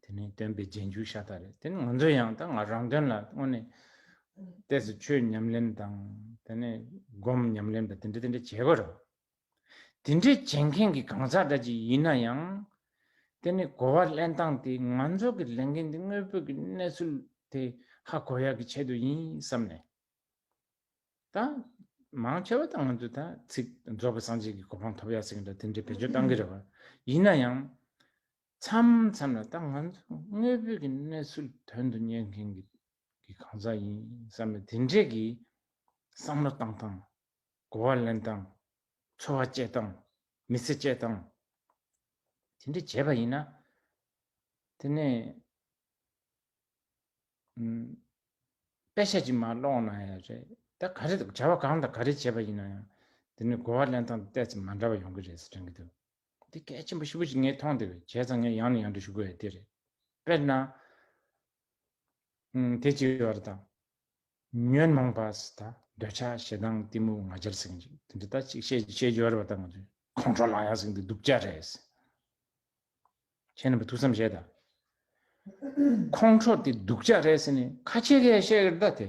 དེ་ནས་སྟོན་པའི་རྗེས་འཇུག་ཤ་སྟག་རེད། དེ་ནས་ང་ཚོ་ཡང་ད་ང་རང་དོན་ལ་དངོས་གནས་ཏོག་ཙམ་ཆོས་ཉམས་ལེན་དང་དེ་ནས་སྒོམ་ཉམས་ལེན་དང་དེ་འདྲ་དེ་འདྲ་བྱེད་དགོས་རེད། དེ་འདྲའི་བྱེད་མཁན་གྱི་གང་ཟག་འདྲ་ཅིག་ཡིན་ན་ཡང་དེ་ནས་གོ་བ་ལེན་སྟངས་དེ་ང་ཚོ་གི་ལས་འགན་དེ་དངོས་པོ་གི་གནས་ཚུལ་དེ་ཧ་གོ་ཡག་གི་ཆེད་དུ་ཡིན་བསམ་ནས། ད་མང་ཆེ་བ་ད་ང་ཚོས་ད་ཚིག་རྫོགས་པའི་སངས་རྒྱས་ཀྱི་གོ་འཕང་ཐོབ་ཡ་ཟེར་གྱི་འདྲ་དེ་འདྲའི་བེད་སྤྱོད་བཏང་གི་རེད་བ། ཡིན་ན་ཡང་མཚམས་མཚམས་ལ་ད་ང་ཚོ་དངོས་པོའི་གི་གནས་ཚུལ་དོན་དུ་གཉེར་མཁན་གྱི་གི་གང་ཟག་ཡིན་བསམ་ནས་དེ་འདྲས་ཀྱི་བསམ་བློ་བཏང་སྟངས། གོ་བ་ལེན་སྟངས། འཚོ་བ་སྐྱེལ་སྟངས། མི་ཚེ་སྐྱེལ་སྟངས། དེ་འདྲས་བྱས་པ་ཡིན་ན་དེ་ནས་ཨུམ། དཔེ་ཆ་ཅིག་མར་ཀློག་གནང་ཡ་རེད། ད་ག་རེ་བྱ་བ་གང་དང་ག་རེ་བྱས་པ་ཡིན་ན་ཡང་དེ་ནི་གོ་བ་ལེན་སྟངས་ཏོག་ཙམ་མ་འདྲ་བ་ཡོང་གི་རེད་ཟེར་དྲན་གྱི་འདུག་འདི་གལ་ཆེན་པོ་ཞེ་པོ་ཅིག་ངས་མཐོང་བསྡད་པས། བྱས་ཙང་ངས་ཡང་ནས་ཡང་དུ་ཞུ་དགོས་ཡ་དེ་རེད། དཔེར་ན། ཨུམ། དེ་ཅིག་ཡོད་རེད་ད། ཉོན་མོངས་པ་ཟེར་ད། འདོད་ཆགས་ཞེ་སྡང་གཏི་མུག་ང་རྒྱལ་ཟེར་མཁན་ཅིག་དེ་འདྲ་ད་ཅིག་བཤད་བཤད་རྒྱུ་ཡོད་རེད་པ། ད་ང་ཚོས་ཁོང་ཁྲོ་ལངས་ཡག་ཟེར་མཁན་དེ་སྡུག་ཅག་རེད། ཁྱེད་རྣམ་པས་ཐུགས་བསམ་བཞེས་དང་། ཁོང་ཁྲོ་དེ་སྡུག་ཅག་རེད་ཟེར་ནས་ཁ་ཆེ་གིས་བཤད་གི་རེད་ད་དེ།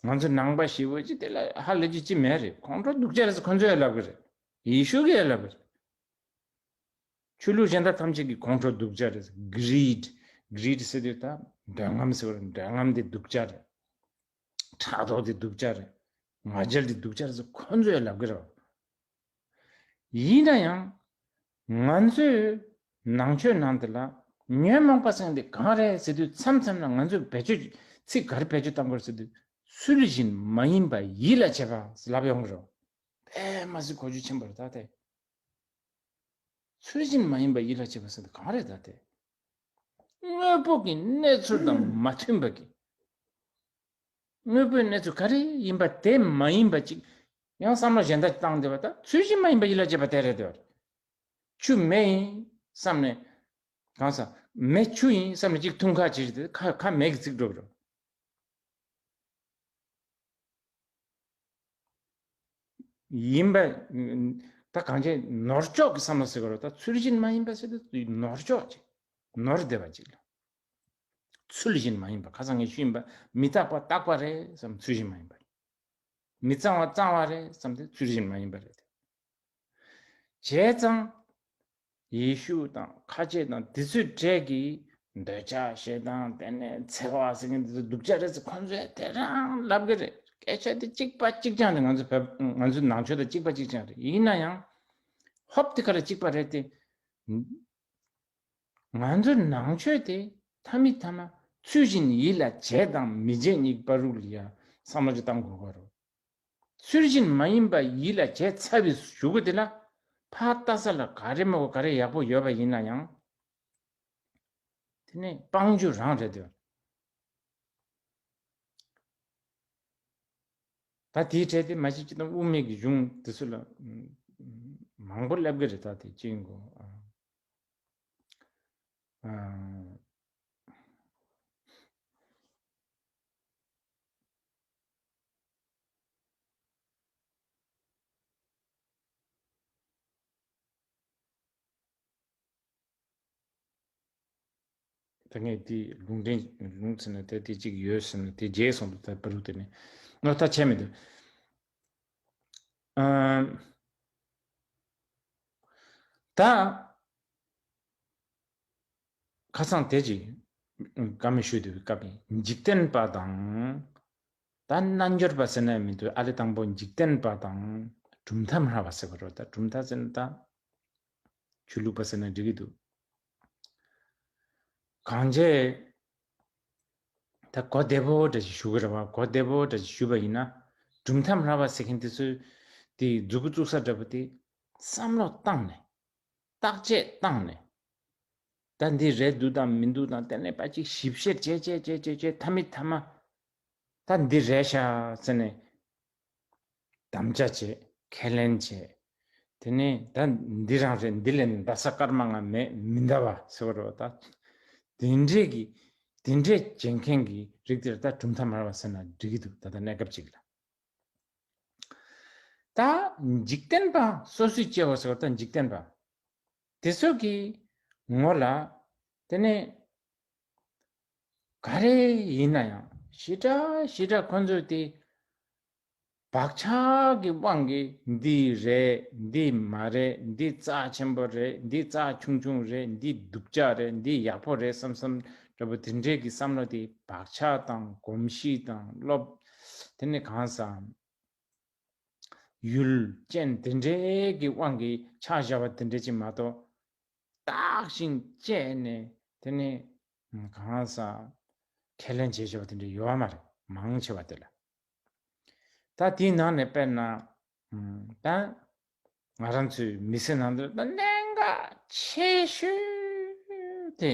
ང་ཚོ་ནང་པ་ཞེ་པོ་ཅིག་དེ་ལ་ཧ་ལས་རྒྱུ་ཅི་མེད་རེད། ཁོང་ཁྲོ་སྡུག་ཅག་རེད་ཟེར་ཁོ་ཚོས་ཡང་ལབ་གི་རེད། ཡེ་ཤུ་གིས་ཡང་ལབ་གི་རེད། ཆོས་ལུགས་གཞན་དག་ཐམས་ཅད་ཀྱིས་ཁོང་ཁྲོ་སྡུག་ཅག་རེད། གི་རིཌ། གི་རིཌ་ཟེར་དུས་ད་འདོད་རྔམ་ཟེར་བ་རེད། འདོད་རྔམ་དེ་སྡུག་ཅག་རེད། ཕྲག་དོག་དེ་སྡུག་ཅག་རེད། ང་རྒྱལ་དེ་སྡུག་ཅག་རེད་ཟེར་ཁོ་ཚོས་ཡང་ལབ་གི་རེད། ཡིན་ན་ཡང་ང་ཚོའི་ནང་ཆོས་ནང་དེ་ལ་ཉོན་མོངས་པ་ཟེར་མཁན་དེ་གང་རེད་ཟེར་དུས་མཚམས་མཚམས་ལ་ང་ཚོས་བེད་སྤྱོད་ཚིག་ག་རེ་བེད་སྤྱོད་བཏང་དགོས་ཟེར་དུས་ཚུལ་བཞིན་མ་ཡིན་པ་ཡིད་ལ་བྱེད་པ་ཟེར་ལབ་ཡོང་གི་རེད། དཔེ་མ་སྲིད་གོ་རྒྱུ་ཆེན་པོ་རེད་ད་དེ། ཚུལ་བཞིན་མ་ཡིན་པ་ཡིད་ལ་བྱེད་པ་ཟེར་དེ་གང་རེད་ད་དེ། དངོས་པོ་གི་གནས་ཚུལ་དང་མ་མཐུན་པ་གི། དངོས་པོའི་གནས་ཚུལ་ག་རེ་ཡིན་པ་དེ་མ་ཡིན་པ་ཅིག་ཡང་བསམ་བློ་གཞན་དག་བཏང་བསྡད་པ་ད་ཚུལ་བཞིན་མ་ཡིན་པ་ཡིད་ལ་བྱེད་པ་དེ་རེད་དེ། ཆུ་མེ་ཡིན་བསམ་ནས། གང་ཟག་མེ་ཆུ་ཡིན་བསམ་ནས་ཅིག་འཐུང་ཁ་ཅིག་རེད་དེ་ཁ་ཁ་མེ་གི་ཚིག་འགྲོ་གི་རེད། ཡིན་པ། ད་གང་ཅི་ནོར་ཅོག་གི་བསམ་བློ་ཟེར་གི་རེད། ད་ཚུལ་བཞིན་མ་ཡིན་པ་ཟེར་དུས་ནོར་ཅོག་ཅིག་ནོར་བསྡད་པ་ཅིག་ལ། ཚུལ་བཞིན་མ་ཡིན་པ་ཁ་སང་ངས་ཞུས་ཡིན་པ། མི་རྟག་པ་རྟག་པ་རེད་བསམ་ཚུལ་བཞིན་མ་ཡིན་པ། མི་གཙང་བ་གཙང་བ་རེད་བསམ་དེ་ཚུལ་བཞིན་མ་ཡིན་པ་རེད། བྱས་ཙང་། ཡེ་ཤུ་དང་ཁ་ཆེ་དང་དེ་ཚོའི་གྲས་ཀྱིས་འདོད་ཆགས་ཞེ་སྡང་དེ་ནས་འཚེ་བ་ཟེར་མཁན་དེ་ཚོ་སྡུག་ཅག་རེད་ཟེར་ཁོང་ཚོས་དེ་རང་ལབ་གི་རེད། སྐད་ཆ་དེ་གཅིག་པ་གཅིག་རྐྱང་རེད། ང་ཚོ་བོད་ང་ཚོའི་ནང་ཆོས་དང་གཅིག་པ་གཅིག་རྐྱང་རེད། ཡིན་ན་ཡང་ཧོབ་དེ་ག་རེ་གཅིག་པ་རེད་དེ། ང་ཚོའི་ནང་ཆོས་དེ་ཐ་མི་ཐ་མ་ཚུལ་བཞིན་ཡིད་ལ་བྱེད་དང་མི་བྱེད་གཉིས་བར་རུ་ལ་ཡ་བསམ་བློ་ཅིག་བཏང་དགོས་ཀྱི་རེད། ཚུལ་བཞིན་མ་ཡིན་པ་ཡིད་ལ་བྱས་ཚར་བའི་གཞུག་གུ་དེ་ལ་ཕར་ལྟ་ས་ལ་ག་རེ་མོ་ག་རེ་ཡག་པོ་ཡོད་པ་ཡིན་ན་ཡང་། དེ་ནི་སྤང་རྒྱུ་རང་རེད་དེ། ད་དེའི་གྲས་དེ་མ་གཞི་ཅི་དང་དབུ་མའི་གི་གཞུང་དེ་ཚོ་ལ་མང་པོ་སླེབས་ཀྱི་རེད། ད་དེ་ཅི་ཡིན་གོ་ཨ། ད་ངས་དེ་ལུང་འདྲེན་ལུང་ཟེར་ན་དེ་དེ་གཅིག་ཡོད་ཟེར་ན་དེ་རྗེས་སོང་དུ་ད་པ་རུ་དེ་ནས་ནོ་ད་བྱས་མི་འདུག་ཨམ། ད་ཁ་སང་དེ་ཅིག་བཀའ་མོལ་ཞུས་དུས་སྐབས་ཡིན། འཇིག་རྟེན་པ་དང་། ད་རྣལ་འབྱོར་པ་ཟེར་ན་མི་འདུག་ཨ་ལེ་དང་པོ་འཇིག་རྟེན་པ་དང་གྲུབ་མཐའ་སྨྲ་བ་ཟེར་བ་རོ། ད་གྲུབ་མཐའ་ཟེར་ན་ད་ཆོས་ལུགས་པ་ཟེར་ན་འགྲིག་གི་འདུག་གང་བྱས། ད་གོ་བདེ་པོ་འདྲ་ཞིག་ཞུ་གི་རེད་བ། གོ་བདེ་པོ་འདྲ་ཞིག་ཞུས་པ་ཡིན་ན། གྲུབ་མཐའ་སྨྲ་བ་ཟེར་མཁན་དེ་ཚོས་དེ་མཛུ་གུ་བཙུགས་ས་འདྲ་པོ་དེ་བསམ་བློ་བཏང་ནས། བརྟག་དཔྱད་བཏང་ནས། ད་འདི་རེད་འདུག་དང་མི་འདུག་དང་དེ་ནས་ཕར་ཅིག་ཞིབ་བཤེར་བྱས་བྱས་བྱས་བྱས་བྱས་མཐའ་མའི་མཐའ་མ། ད་འདི་རེད་ཤག་ཟེར་ནས་དམ་བཅའ་བྱས། ཁས་ལེན་བྱས། དེ་ནས་ད་འདི་རང་རེད། འདི་ལས་འདའ་ས་སྐར་མ་ལྔ་མེད། མི་འདའ་བ་ཟེར་བ་རེད་བ། ད་དེ་འདྲས་ཀྱི་དེ་འདྲས་བྱེད་མཁན་གྱི་རིགས་དེར་ད་གྲུབ་མཐའ་སྨྲ་བ་ཟེར་ན་འགྲིག་གི་འདུག་ད་ལྟ་གནས་སྐབས་ཅིག་ལ། ད་འཇིག་རྟེན་པ་སོ་སོས་སྐྱེ་བ་ཟེར་བ། ད་འཇིག་རྟེན་པ་དེ་ཚོ་གི་ངོ་ལ་དེ་ནས་ག་རེ་ཡིན་ན་ཡང་ཞེ་དྲག་ཞེ་དྲག་ཁོ་ཚོས་དེ་བག་ཆགས་ཀྱི་དབང་གིས་འདི་རེད། འདི་མ་རེད། འདི་རྩ་ཆེན་པོ་རེད། འདི་རྩ་ཆུང་ཆུང་རེད། འདི་སྡུག་ཅག་རེད། འདི་ཡག་པོ་རེད་བསམ་བསམ་འདྲ་པོ་དེ་འདྲས་ཀྱི་བསམ་བློ་དེ་བག་ཆགས་དང་གོམས་གཤིས་དང་སློབ། དེ་ནི་གང་ཟག་ཡུལ་ཅན་དེ་འདྲའི་གི་དབང་གིས་ཆགས་བཞག་པ་དེ་འདྲ་ཅིག་མ་གཏོགས། བརྟག་ཅིང་དཔྱད་ནས་དེ་ནི་གང་ཟག་ཁས་ལེན་བྱེད་བཞག་པ་དེ་འདྲ་ཡོད་མ་རེད། མང་ཆེ་བ་དེ་ལ། ད་དེའི་ནང་ནས་དཔེར་ན། ད་ང་རང་ཚོའི་མི་ཚེ་ནང་དུ་ད་གནད་འགག་ཆེ་ཤོས་དེ།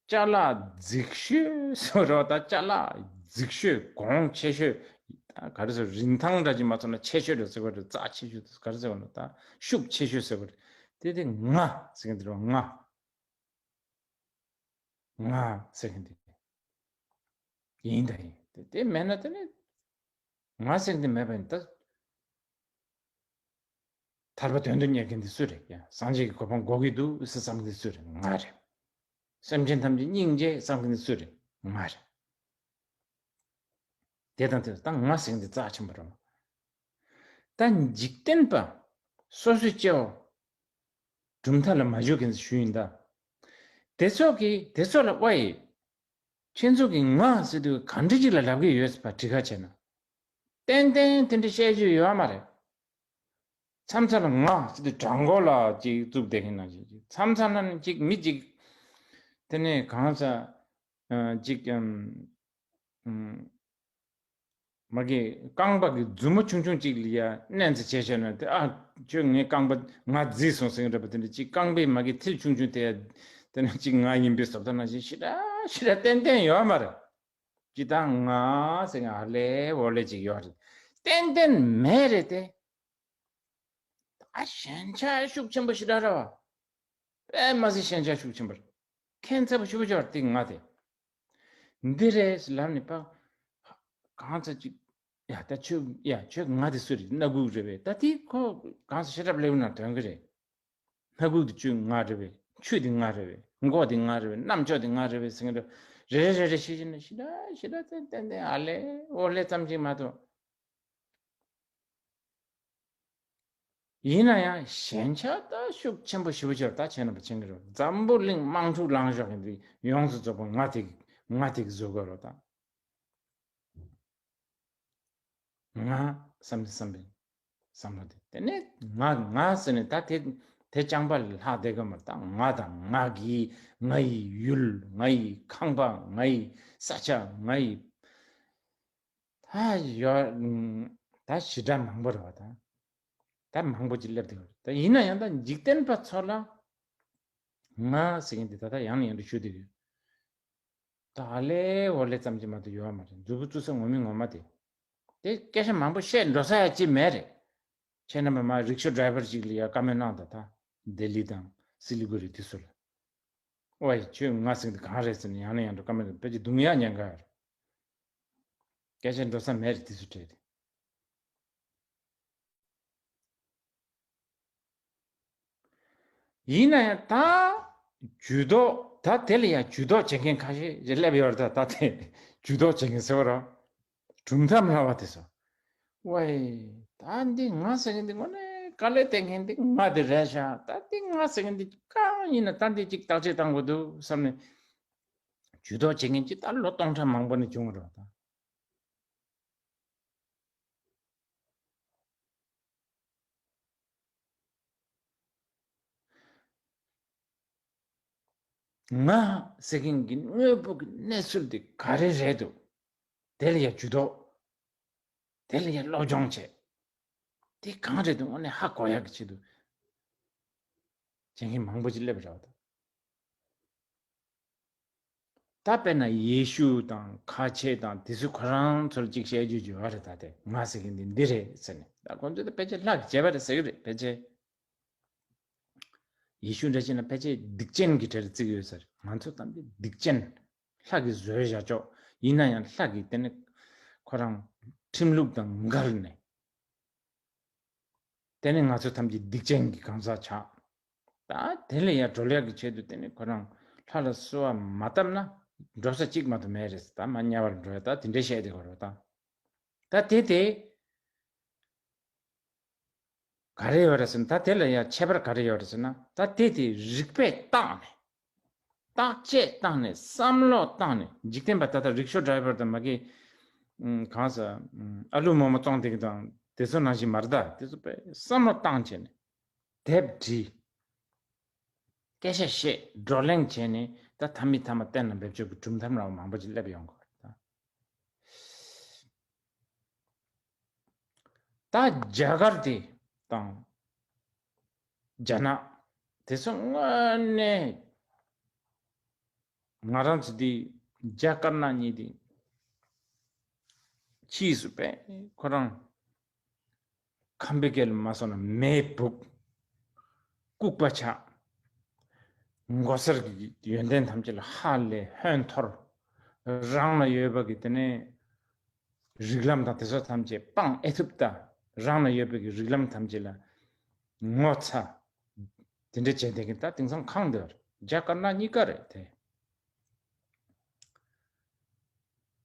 ཅ་ལག་རྫིག་ཤོས་ཟེར་བ་རེད། ད་ཅ་ལག་རྫིག་ཤོས་གོང་ཆེ་ཤོས། ད་ག་རེ་ཟེར། རིན་ཐང་འདྲ་ཅིག་མ་ཚོར་ན་ཆེ་ཤོས་རེད་ཟེར་བ་རེད། རྩ་ཆེ་ཤོས་དེ་ག་རེ་ཟེར་བ་ན་ད་ཤུགས་ཆེ་ཤོས་ཟེར་བ་རེད། དེ་དེ་ང་ཟེར་མཁན་དེ་རེད་བ། ང་། ང་ཟེར་མཁན་དེ་ཡིན། ད་ཡིན་དེ་དེ་མེད་ན་དེ་ནི། ང་ཟེར་འདི་མེད་པ་ཡིན་ད། ཐར་པ་དོན་དུ་གཉེར་མཁན་འདི་སུ་རེད། ཡང་སངས་རྒྱས་ཀྱི་གོ་འཕང་འགོག་གི་འདུག་ཟེར་བསམ་གྱི་འདི་སུ་རེད། ང་རེད། སེམས་ཅན་ཐམས་ཅད་སྙིང་རྗེ་བསམ་གྱི་འདི་སུ་རེད། ང་རེད། དེ་དང་དེ་ད་ང་ཟེར་འདི་རྩ་ཆེན་པོ་རེད། ད་འཇིག་རྟེན་པ་སོ་སོའི་སྐྱེ་བོ་གྲུབ་མཐའ་ལ་མ་འཇུག་མཁན་ཞུ་ཡིན་ད། དེ་ཚོ་གིས་དེ་ཚོ་ལ་ཨོ་ཡེ། ཁྱེད་ཚོ་གིས་ང་ཟེར་དུས་གང་འདྲ་ཅིག་ལ་ལབ་ཀྱི་ཡོད་པ་དྲི་ཁ་བྱས་ན། ཏན་ཏན་དེ་འདྲ་བཤད་རྒྱུ་ཡོད་མ་རེད། མཚམས་མཚམས་ལ་ང་ཟེར་དུས་དྲང་པོ་ལ་ཅིག་བཙུགས་བསྡད་མཁན་ནང་བཞིན་ཅིག་མཚམས་མཚམས་ལ་ནི་ཅིག་མི་ཅིག་དེ་ནས་གང་ཟག་ཅིག་ཨམ། མ་གི་རྐང་པ་གི་མཛུབ་མོ་ཆུང་ཆུང་ཅིག་ལ་ཡ་མནན་ཚེ་བྱས་བྱས་ན་དེ། ཨ། ཁྱོད་ངའི་རྐང་པ་ང་བརྫིས་སོང་ཟེར་གི་རེད་པ། དེ་འདྲ་ཅིག་རྐང་པའི་མ་གི་མཐིལ་ཆུང་ཆུང་དེ་དེ་ན་ཅིག་ང་ཡིན་པའི་བཟོ་ལྟ་ནང་བཞིན་ཞེ་དྲག་ཞེ་དྲག་ཏན་ཏན་ཡོད་མ་རེད། ཅི་ད་ང་ཟེར་ང་ཨ་ལེ་འོ་ལེ་ཅིག་ཡོད་རེད། ཏན་ཏན་མེད་རེད་དེ། ད་ཞེན་ཆགས་ཤུགས་ཆེན་པོ་ཞེ་དྲག་རེད་བ། དཔེ་མ་སྲིད་ཞེན་ཆགས་ཤུགས་ཆེན་པོ་རེད། ཁྱད་མཚར་པོ་ཞེ་པོ་ཅིག་ཡོད་རེད་དེ་ང་དེ། འདི་རེད་ཟེར་ལབ་ནས་པ། གང་ཚ་ཅིག་ཡ་ད་ཁྱོད། ཡ་ཁྱོད་ང་དེ་སུ་རེད། སྣ་ཁུག་རེད་པས། ད་དེ་ཁོ་གང་ས་ཤེས་རབ་ལེའུ་ནང་དོན་གི་རེད། སྣ་ཁུག་དེ་ཁྱོད་ང་རེད་པས། ཆུ་དེ་ང་རེད་པས། མགོ་དེ་ང་རེད་པས། རྣམ་ཅོག་དེ་ང་རེད་པས་ཟེར་གི་འདུག་རེ་རེ་རེ་རེ་ཤེས་ཤེས་ན་ཞེ་དྲག་ཞེ་དྲག་ཏན་ཏན་ཏན་ཨ་ལེ་འོ་ལེ་ཙམ་ཅིག་མ་གཏོགས། ཡིན་ན་ཡང་ཞེན་ཆགས་ད་ཤུགས་ཆེན་པོ་ཞེ་པོ་ཅིག་ད་བྱས་ན་པ་ཆེན་གི་རེད། འཛམ་བུ་གླིང་དམག་འཁྲུག་ལངས་ཤོག་གི་འདི་ཡོངས་སུ་རྫོགས་པ་ང་དེ་ང་དེ་གི་བཟོ་དགོས་རེད་ད། ང་བསམ་བསམ་པའི་བསམ་བློ་དེ། དེ་ནས་ང་ང་ཟེར་ནས་ད་དེ་དེ་རྐྱང་པ་ལྷག་བསྡད་གི་མ་རེད་ད། ང་དང་ང་གི་ང་ཡི་ཡུལ། ང་ཡི་ཁང་པ། ང་ཡི་ས་ཆ། ང་ཡི། ད་ཡོད། ད་ཞེ་དྲག་མང་པོ་རེད་བ་ད། ད་མང་པོ་ཅིག་སླེབས་བསྡད་ཡོད་རེད། ད་ཡིན་ན་ཡང་ད་འཇིག་རྟེན་པ་ཚོ་ལ་ང་ཟེར་མཁན་དེ་ད་ལྟ་ཡང་ནས་ཡང་དུ་ཞུ་བསྡད་ཡོད། ད་ཨ་ལེ་འོ་ལེ་ཙམ་གྱིས་མ་གཏོགས་ཡོད་མ་རེད། མཛུབ་གུ་བཙུགས་ས་ངོ་མ་ངོ་མ་དེ། དེ་སྐད་ཆ་མང་པོ་བཤད་འགྲོ་ས་ཡ་ཅིག་མེད་རེད། ཁྱེད་རྣམ་པ་མ་རིག་ཤོ་ཌ་རའི་ཝར་ཅིག་ལ་ཡ་བཀའ་མོལ་གནང་དང་ད། ལྡི་ལི་དང་སི་ལི་གུ་རི་དེ་ཚོ་ལ། ཝའི་ཁྱོད་ང་ཟེར་གི་འདི་གང་རེད་ཟེར་ནས་ཡང་ནས་ཡང་དུ་བཀའ་མོལ་དཔེ་ཅིག་རྡུང་ཡ་ཉན་ག་ཡོད་རེད། སྐད་ཆ་འགྲོ་ས་མེད་རེད་དེ་ཚོ་བྲིས་ཏེ། ཡིན་ན་ཡང་ད་ཇུས་གཏོགས་ད་དེ་ལ་ཡང་ཇུས་གཏོགས་བྱེད་མཁན་ཁ་ཤས་ཅིག་སླེབས་ཡོད་རེད། ད་ད་དེ་ཇུས་གཏོགས་བྱེད་མཁན་ཟེར་བ་རེད། གྲུབ་མཐའ་མ་ལབ་པ་དེ་ཚོ། ཝའི། ད་འདི་ང་ཟེར་མཁན་འདི་དངོས་གནས་དཀའ་ལས་བརྟེན་མཁན་འདི་ང་དེ་རེད་ཤག་ད་འདི་ང་ཟེར་མཁན་འདི་གང་ཡིན་ན་ད་འདི་གཅིག་བརྟག་དཔྱད་བཏང་དགོས་འདུག་བསམ་ནས། ཇུས་གཏོགས་བྱེད་མཁན་ཅིག་ད་ལོ་སྟོང་ཕྲག་མང་པོ་ནས་བྱུང་བ་རེད་ད། ང་ཟེར་མཁན་གྱི་དངོས་པོ་གི་གནས་ཚུལ་དེ་ག་རེ་རེད་འདུག་དེ་ལ་ཡང་ཇུས་གཏོགས། དེ་ལ་ཡང་སློབ་སྦྱོང་བྱས། དེ་གང་རེད་འདུག་དངོས་གནས་ཧ་གོ་ཡག་གི་ཆེད་དུ་བྱེད་མཁན་མང་པོ་ཅིག་སླེབས་རེད་བ་ད། ད་དཔེར་ན་ཡེ་ཤུ་དང་ཁ་ཆེ་དང་དེ་ཚོས་ཁོ་རང་ཚོར་ཅིག་བཤད་རྒྱུ་ཡོད་རེད། ད་དེ་ང་ཟེར་མཁན་འདི་འདི་རེད་ཟེར་ནས། ད་ཁོང་ཚོས་ད་ཕལ་ཆེར་ལྷ་གིས་བྱས་པ་རེད་ཟེར་གི་རེད། ཕལ་ཆེར་ཡེ་ཤུ་འདྲ་བྱས་ན་ཕལ་ཆེར་སྡིག་ཅན་གྱི་གྲས་ལ་བརྩི་གི་ཡོད་ས་རེད། ང་ཚོ་ཐམས་ཅད་སྡིག་ཅན། ལྷ་གིས་བཟོས་བཞག་ཆོག་ཡིན་ན་ཡང་ལྷ་གིས་དེ་ནི་ཁོ་རང་ཁྲིམས་ལུགས་དང་འགལ་ནས། དེ་ནི་ང་ཚོ་ཐམས་ཅད་སྡིག་ཅན་གྱི་གང་ཟག་ཆགས། ད་དེ་ལས་ཡར་སྒྲོལ་ཡག་གི་ཆེད་དུ་དེ་ནི་ཁོ་རང་ལྷ་ལ་གསོལ་བ་མ་བཏབ་ན་འགྲོ་ས་གཅིག་མ་གཏོགས་མེད་རེད། ད་མ་དམྱལ་བར་འགྲོ་ཡ་ད་དེ་འདྲའི་བཤད་དེ་གོ་རོ་ད། ད་དེ་དེ་ག་རེ་ཡོད་རེད་ཟེར་ན། ད་དེ་ལ་ཡང་ཁྱད་པར་ག་རེ་ཡོད་རེད་ཟེར་ན། ད་དེ་དེ་རིགས་པས་བརྟགས་ནས། བརྟག་དཔྱད་བཏང་ནས། བསམ་བློ་བཏང་ནས། འཇིག་རྟེན་པ་ད་ལྟ་རིག་ཤོ་ཌ་རའི་ཝར་དང་མ་གི་ཨུམ་གང་ཟེར། ཨུམ་ཨ་ལུ་མོག་མོག་བཙོང་བསྡད་མཁན་དང་དེ་ཚོ་ནང་བཞིན་མ་རེད་ད། དེ་ཚོ་དཔེ་བསམ་བློ་བཏང་བྱས་ནས་དེབ་བྲིས། སྐད་ཆ་བཤད། བགྲོ་གླེང་བྱས་ནས་ད་མཐའ་མའི་མཐའ་མ་གཏན་ལ་འབེབས་ཆོག་གི་གྲུབ་མཐའ་འདྲ་བ་མང་པོ་ཅིག་སླེབས་ཡོང་གི་རེད་ད། ད་རྒྱ་གར་དེ་དང་རྒྱ་ནག་དེ་ཚོ་དངོས་གནས་ང་རང་ཚོ་འདི་རྒྱ་དཀར་ནག་གཉིས་དེ་ཕྱིས་སུ་དཔེ་ཁོ་རང་ཁམས་པའི་སྐད་ལ་མ་སོང་ན་མེས་སྦུག་ལྐུགས་པ་ཆགས། མགོ་སེར་གྱི་ཡོན་ཏན་ཐམས་ཅད་ལ་ཧ་ལས་ཧོན་འཐོར། རང་ལ་ཡོད་པ་གི་དེ་ནས་རིགས་ལམ་དང་དེ་ཚོ་ཐམས་ཅད་སྤང་ཨེ་ཐུབ་ལྟ། རང་ལ་ཡོད་པའི་གི་རིགས་ལམ་ཐམས་ཅད་ལ་ངོ་ཚ། དེ་འདྲ་བྱས་བསྡད་མཁན་ད་དེང་སང་གང་འདུག་རྒྱ་དཀར་ནག་གཉིས་ཀ་རེད་དེ།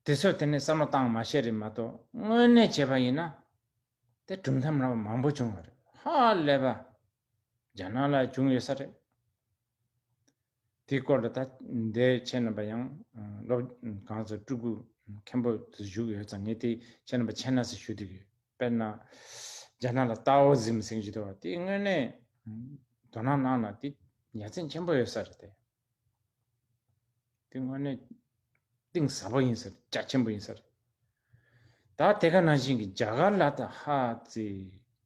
དེ་ཚོས་དེ་ནས་བསམ་བློ་བཏང་མ་ཤེས་རེད་མ་གཏོགས། དངོས་གནས་བྱས་པ་ཡིན་ན་དེ་གྲུབ་མཐའ་རབ་མང་པོ་བྱུང་བ་རེད། ཧ་ལས་པ། རྒྱ་ནག་ལ་བྱུང་ཡོད་ས་རེད། དེའི་སྐོར་ལ་ད་འདས་ཁྱེད་རྣམ་པ་ཡང་སློབ་གང་ཚོ་སྤྲུལ་སྐུ་མཁན་པོ་ཚོ་བཞུགས་ཡོད་ཙང་། ངས་དེ་ཁྱེད་རྣམ་པ་མཁྱེན་ན་ཟེར་ཞུ་འདོད་ཡོད། དཔེར་ན་རྒྱ་ནག་ལ་ཏའོ་ཟིམ་ཟེར་གྱི་འདུག་བ། དེ་དངོས་གནས་དོ་སྣང་གནང་ན་དེ་ཡ་མཚན་ཆེན་པོ་ཡོད་ས་རེད་དེ། དེ་དངོས་གནས་གཏིང་ཟབ་པོ་ཡིན་ས་རེད། རྒྱ་ཆེན་པོ་ཡིན་ས་རེད། ད་དེ་ག་ནང་བཞིན་གྱི་རྒྱ་གར་ལ་ད་ཧ་ཙི་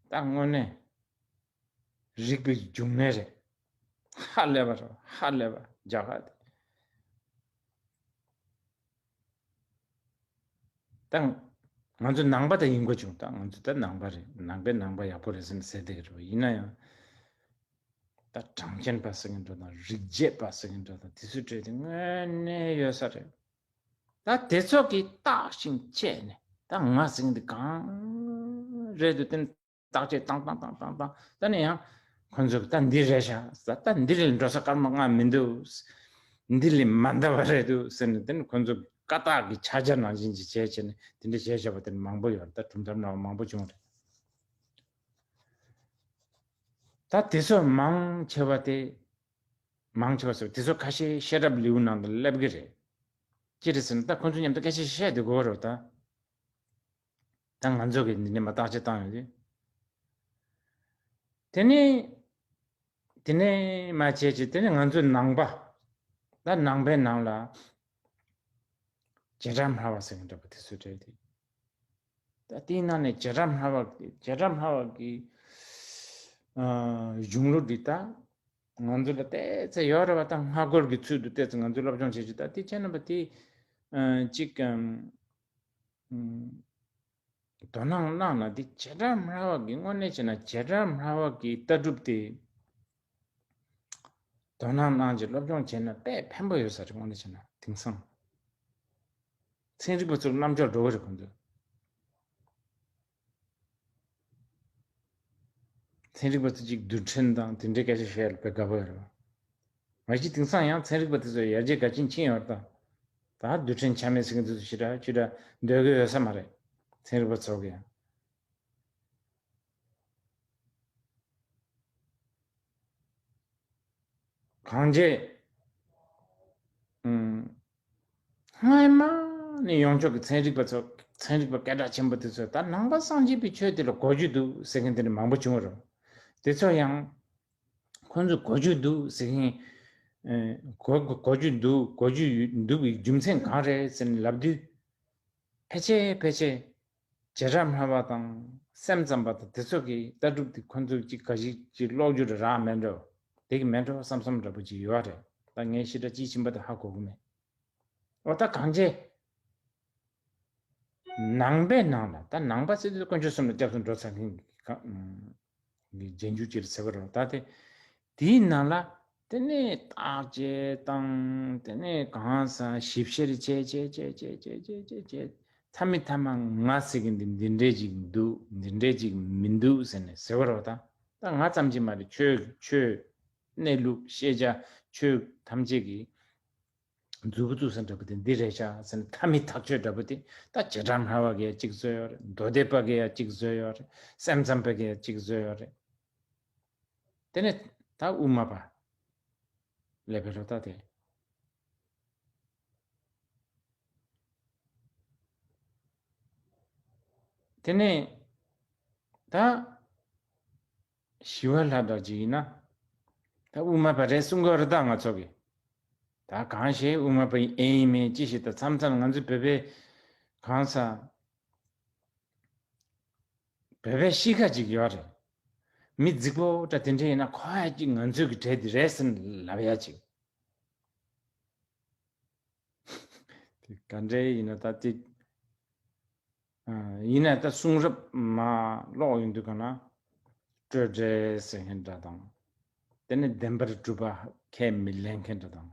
ད་དངོས་གནས་རིག་པའི་འབྱུང་གནས་རེད། ཧ་ལས་པ་རེད། ཧ་ལས་པ་རྒྱ་གར་དེ། ད་ང་ཚོ་ནང་པ་ད་ཡིན་དགོས་བྱུང་། ད་ང་ཚོ་ད་ནང་པ་རེད། ནང་པའི་ནང་པ་ཡག་པོ་རེད་ཟེར་ནས་ཟེར་བསྡད་ཀྱི་རེད་པ། ཡིན་ན་ཡང་ད་གྲངས་ཅན་པ་ཟེར་མཁན་འདྲ་དང་། རིགས་བརྒྱད་པ་ཟེར་མཁན་འདྲ་དང་། དེ་ཚོའི་གྲས་དེ་དངོས་གནས་ཡོད་ས་རེད། ད་དེ་ཚོ་གིས་བརྟག་ཅིང་དཔྱད་ནས་ད་ང་ཟེར་མཁན་འདི་གང་རེད་འདུག་དེ་ནི་བརྟག་དཔྱད་བཏང་བཏང་བཏང་བཏང་བཏང་། ད་ནི་ཡང་ཁོ་ཚོ་གིས་ད་འདི་རེད་ཤག་ཟེར། ད་འདི་ལས་འགྲོ་ས་སྐར་མ་ལྔ་མི་འདུག་འདི་ལས་མ་འདའ་བ་རེད་འདུག་ཟེར་ནས། དེ་ནི་ཁོ་ཚོ་གིས་བཀའ་རྟགས་ཀྱི་ཕྱག་རྒྱ་ནང་བཞིན་ཅིག་བྱས་བྱས་ནས་དེ་འདྲ་བྱས་བཞག་པ་དེ་ནི་མང་པོ་ཡོད་རེད། ད་གྲུབ་མཐའ་འདྲ་བ་མང་པོ་བྱུང་རེད། ད་དེ་ཚོ་མང་ཆེ་བ་དེ། མང་ཆེ་བ་ཟེར་བ་དེ་ཚོ་ཁ་ཤས་ཤེས་རབ་ལེའུ་ནང་དུ་སླེབས་ཀྱི་རེད། ཅི་རེད་ཟེར་ན་ད་ཁོ་ཚོ་མཉམ་དུ་སྐད་ཆ་བཤད་བསྡད་དགོས་རེད་ད། ད་ང་ཚོ་གིས་འདི་ནས་མར་བརྟག་དཔྱད་བཏང་ཡོང་དུས། དེ་ནས་དེ་ནས་མར་བྱས་བྱས། དེ་ནས་ང་ཚོའི་ནང་པ། ད་ནང་པའི་ནང་ལ་བྱེ་བྲག་སྨྲ་བ་ཟེར་མཁན་འདྲ་པོ་དེ་ཚོ་གྲས་དེ། ད་དེའི་ནང་ནས་བྱེ་བྲག་སྨྲ་བ་བྱེ་བྲག་སྨྲ་བ་གི་ཨ་གཞུང་ལུགས་འདི་ད་ང་ཚོ་ལ་ཏོག་ཙམ་ཡོད་རེད་བ། ད་སྔ་རྒོལ་གྱི་ཚུལ་དུ་ཏོག་ཙམ་ང་ཚོས་སློབ་སྦྱོང་བྱེད་ཀྱི། ད་དེ་བྱས་ན་བ་དེ་ཨ་གཅིག་ཨམ་ཨམ་དོ་སྣང་གནང་ན། དེ་བྱེ་བྲག་སྨྲ་བ་གི་དངོས་གནས་བྱས་ན་བྱེ་བྲག་སྨྲ་བ་གི་ལྟ་གྲུབ་དེ་དོ་སྣང་གནང་བྱས་སློབ་སྦྱོང་བྱས་ན་དཔེ་ཕན་པོ་ཡོད་ས་རེད། དངོས་གནས་བྱས་ན་དེང་སང་ཚན་རིག་པ་ཚོར་རྣམ་འགྱུར་འགྲོ་གི་རེད། ཁོང་ཚོས་ཚན་རིག་པ་ཚོ་གཅིག་རྡུལ་ཕྲན་དང་དེ་འདྲའི་སྐད་ཆ་བཤད་ཡ་ལ་དཔེ་དགའ་པོ་ཡོད་རེད་བ། མ་གཞི་དེང་སང་ཡང་ཚན་རིག་པ་དེ་ཚོ་ཡར་རྒྱས་ག་ཅིག་ཕྱིན་ཡོད་ད། ད་རྡུལ་ཕྲན་ཆ་མེད་ཟེར་མཁན་དེ་ཚོ་ཞེ་དྲག་ཅི་འདྲ་འདོད་གི་ཡོད་ས་མ་རེད། ཚན་རིག་པ་ཚོ་གི་ཡང་གང་བྱས། ཨུམ། སྔ་མ་ནས་ཡོངས་ཁྱབ་ཀྱི་ཚན་རིག་པ་ཚོ་ཚན་རིག་པ་སྐད་གྲགས་ཆེན་པོ་དེ་ཚོས་ད་ནང་པ་སངས་རྒྱས་པའི་ཆོས་དེ་ལ་གོ་རྒྱུ་འདུག་ཟེར་མཁན་དེ་འདྲ་མང་པོ་བྱུང་བ་རེད། དེ་ཚོ་ཡང་ཁོང་ཚོས་གོ་རྒྱུ་འདུག་ཟེར་མཁན། ཨེ། གོ་གོ་རྒྱུ་འདུག་གོ་རྒྱུ་ཡོད་འདུག་པའི་རྒྱུ་མཚན་གང་རེད་ཟེར་ནས་ལབ་དུས། ཕལ་ཆེར་ཕལ་ཆེར་བྱེ་བྲག་སྨྲ་བ་དང་སེམས་ཙམ་པ་དང་དེ་ཚོ་གི་ལྟ་གྲུབ་དེ་ཁོང་ཚོས་ཅིག་ག་ཞིག་ཅིག་ཀློག་རྒྱུ་རེད་རག་མེད་འགྲོ། དེ་གི་མེད་འགྲོ་བསམ་བསམ་འདྲ་པོ་ཅིག་ཡོད་རེད། ད་ངས་ཞེ་དྲག་དཔྱིས་ཕྱིན་པ་དེ་ཧ་གོ་གི་མེད། འོ་ད་གང་བྱས། ནང་པའི་ནང་ལ་ད་ནང་པ་ཟེར་དུས་དཀོན་མཆོག་གསུམ་ལ་སྐྱབས་སུ་འགྲོ་ཚར་མཁན་གྱི་ག་ཨུམ་གི་རྗེས་འཇུག་ཅིག་ཟེར་བ་རེད། ད་དེ་དེའི་ནང་ལ་དེ་ནས་བརྟག་དཔྱད་དང་དེ་ནས་གང་ཟག་ཞིབ་བཤེར་བྱས་བྱས་བྱས་བྱས་མཐའ་མའི་མཐའ་མ་ང་ཟེར་གི་འདི་འདི་འདྲས་ཅིག་འདུག་འདི་འདྲས་ཅིག་མི་འདུག་ཟེར་ནས་ཟེར་བ་རེད། ད་ད་ང་ཙམ་གྱིས་མ་རེད། ཆོས་ཆོས་གནས་ལུགས་ཤེས་བྱ་ཆོས་ཐམས་ཅད་ཀྱི་མཛུབ་བཙུགས་ས་འདྲ་པོ་དེ་འདི་རེད་ཤག་ཟེར་ནས་མཐའ་མའི་ཐག་གཅོད་འདྲ་པོ་དེ་ད་བྱེ་བྲག་སྨྲ་བ་གིས་གཅིག་བཟོས་ཡོད་རེད། མདོ་སྡེ་པ་གིས་ཡང་གཅིག་བཟོས་ཡོད་རེད། སེམས་ཙམ་པ་གིས་ཡང་གཅིག་བཟོས་ཡོད་རེད། དེ་ནས་ད་དབུ་མ་པ་ལས་པའི་ལོ་ད་དེ། དེ་ནས་ད་ཞི་བ་ལྷ་འདྲ་ཅིག་ཡིན་ན་ད་དབུ་མ་པ་རེད་གསུང་གི་ཡོད་རེད། ད་ང་ཚོ་གི་ད་གང་ཞིག་དབུ་མ་པ་ཡིན་ཨེ་ཡིན་མིན་ཅི་ཞིག་ད་མཚམས་མཚམས་ང་ཚོ་བོད་པའི་གང་ཟག་བོད་པའི་གཤིས་ཀ་ཅིག་ཡོད་རེད། མི་རྫིག་པོ་འདྲ་དེ་འདྲ་ཡིན་ན་ཁོ་ཡ་ཅིག་ང་ཚོའི་གི་གྲས་དེ་རེད་ཟེར་ལབ་ཡ་ཅིག་དེ་ག་འདྲ་ཡིན་ན་ད་དེ་ཡིན་ན་ད་གསུང་རབ་མ་ཀློག་ཡོང་དུས་ག་ན་སྤྲོས་བྲལ་ཟེར་མཁན་འདྲ་དང་། དེ་ནས་བདེན་པར་གྲུབ་པ་ཁས་མི་ལེན་མཁན་འདྲ་དང་།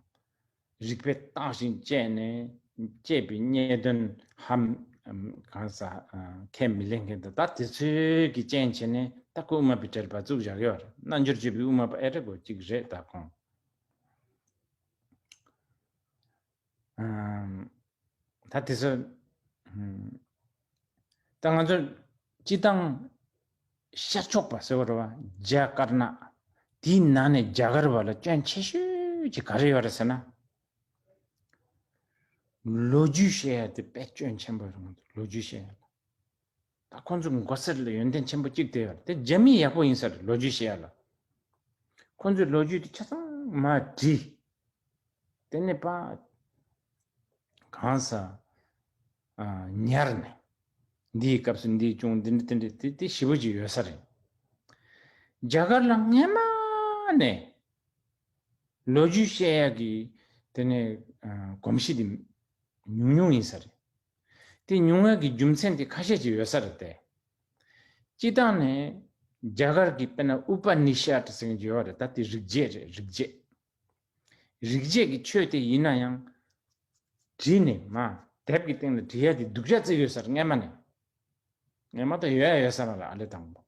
རིགས་པས་བརྟགས་ཤིང་དཔྱད་ནས་དཔྱད་པའི་རྙེད་དོན་ཧ་གང་ཟག་ཁས་མི་ལེན་མཁན་དང་། ད་དེ་ཚོའི་གི་རྐྱེན་བྱས་ནས་ད་ཁོ་དབུ་མ་པའི་གྲལ་ལ་བཙུགས་བཞག་ཡོད་རེད། རྣལ་འབྱོར་སྤྱོད་པའི་དབུ་མ་པ་ཨེ་རེད་གོ་གཅིག་རེད་ད་ཁོང་། ད་དེ་ཚོ་ད་ང་ཚོ་སྤྱི་བཏང་ཤར་ཕྱོགས་པ་ཟེར་བ་རེད་བ། རྒྱ་དཀར་ནག་དེའི་ནང་ནས་རྒྱ་གར་བ་ལ་སྐྱོན་ཆེ་ཤོས་ཀྱི་ག་རེ་ཡོད་རེད་ཟེར་ན། ལོ་རྒྱུས་བཤད་ཡ་དེ་དཔེ་སྐྱོན་ཆེན་པོ་རེད། ང་ཚོ་ལོ་རྒྱུས་བཤད་ཡ་ལ། ད་ཁོང་ཚོ་མགོ་སེར་ལ་ཡོན་ཏན་ཆེན་པོ་གཅིག་དེ་ཡོད་རེད། དེ་རྒྱ་མི་ཡག་པོ་ཡིན་ས་རེད། ལོ་རྒྱུས་བཤད་ཡ་ལ། ཁོང་ཚོའི་ལོ་རྒྱུས་དེ་ཆ་ཚང་མ་བྲིས། དེ་ནས་པ་གང་ས་ཉར་ནས་འདིའི་སྐབས་སུ་འདིའི་བྱུང་འདི་འདྲ་དེ་འདྲ་དེ་དེ་ཞེ་པོ་ཅིག་ཡོད་ས་རེད། རྒྱ་གར་ལ་སྔན་མ་ནས་ལོ་རྒྱུས་བཤད་ཡ་གི་དེ་ནས་གོམས་གཤིས་དེ་ཉུང་ཉུང་ཡིན་ས་རེད། དེ་ཉུང་བའི་གི་རྒྱུ་མཚན་དེ་ཁ་ཤས་ཅིག་ཡོད་ས་རེད་དེ། སྤྱི་བཏང་ནས་རྒྱ་གར་གྱི་དཔེར་ན་ཨུ་པ་ནི་ཤད་ཟེར་མཁན་ཅིག་ཡོད་རེད། ད་དེ་རིག་བྱེད་རེད། རིག་བྱེད། རིག་བྱེད་ཀྱི་ཆོས་དེ་ཡིན་ན་ཡང་བྲིས་ནས་མ་དེབ་ཀྱི་སྟེང་ལ་བྲིས་ཡ་དེ་སྡུག་ཅག་བརྩི་ཡོད་ས་རེད། སྔན་མ་ནས་སྔན་མ་ད་ཡོད་ཡ་ཡོད་ས་རེད་ལ། ཨ་ལེ་དང་པོ་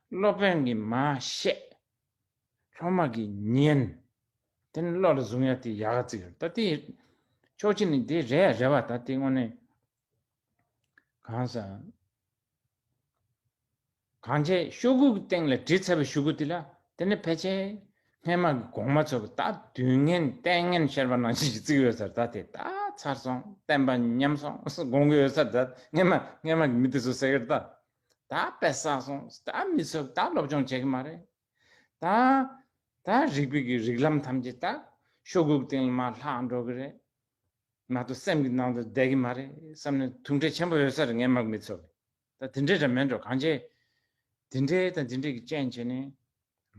སློབ་དཔོན་གྱིས་མ་བཤད། སློབ་མ་གིས་ཉན། དེ་ནི་བློ་ལ་བཟུང་ཡ་དེ་ཡག་ག་བརྩི་ཡོད། ད་དེ་ཕྱོགས་གཅིག་ནས་དེ་རེད་རེད་བ། ད་དེ་དངོས་གནས་གང་ཟག་གང་བྱས་ཤོག་གུ་གི་སྟེང་ལ་བྲིས་ཚར་བའི་ཤོག་གུ་དེ་ལ་དེ་ནི་ཕལ་ཆེར་སྔན་མ་གི་གོང་མ་ཚོ་གི་ད་དུས་ངན་ལྟས་ངན་བཤད་པ་ནང་བཞིན་ཞིག་བརྩི་ཡོད་ས་རེད། ད་དེ་ད་ཚར་སོང་བསྟན་པ་ཉམས་སོང་དགོངས་ཀྱི་ཡོད་ས་རེད། ད་སྔན་མ་སྔན་མ་གི་མི་དེ་ཚོ་ཟེར་གི་རེད། ད་ད་དཔེ་བསགས་སོང་། ད་མི་ཚོ་ད་སློབ་སྦྱོང་བྱེད་ཀྱི་མ་རེད། ད་ད་རིག་པའི་གི་རིགས་ལམ་ཐམས་ཅད་ད་ཤོག་གུ་གི་སྟེང་ལ་མར་ལྷག་འགྲོ་གི་རེད། མ་གཏོགས་སེམས་ཀྱི་ནང་དུ་བསྡད་ཀྱི་མ་རེད་བསམ་ནས་ཐུགས་ཁྲལ་ཆེན་པོ་ཡོད་ས་རེད། སྔན་མ་གི་མི་ཚོ་གི་ ད་དེ་འདྲས་འདྲ་མེད་འགྲོ། གང་བྱས་དེ་འདྲས་དང་དེ་འདྲས་ཀྱི་རྐྱེན་བྱས་ནས་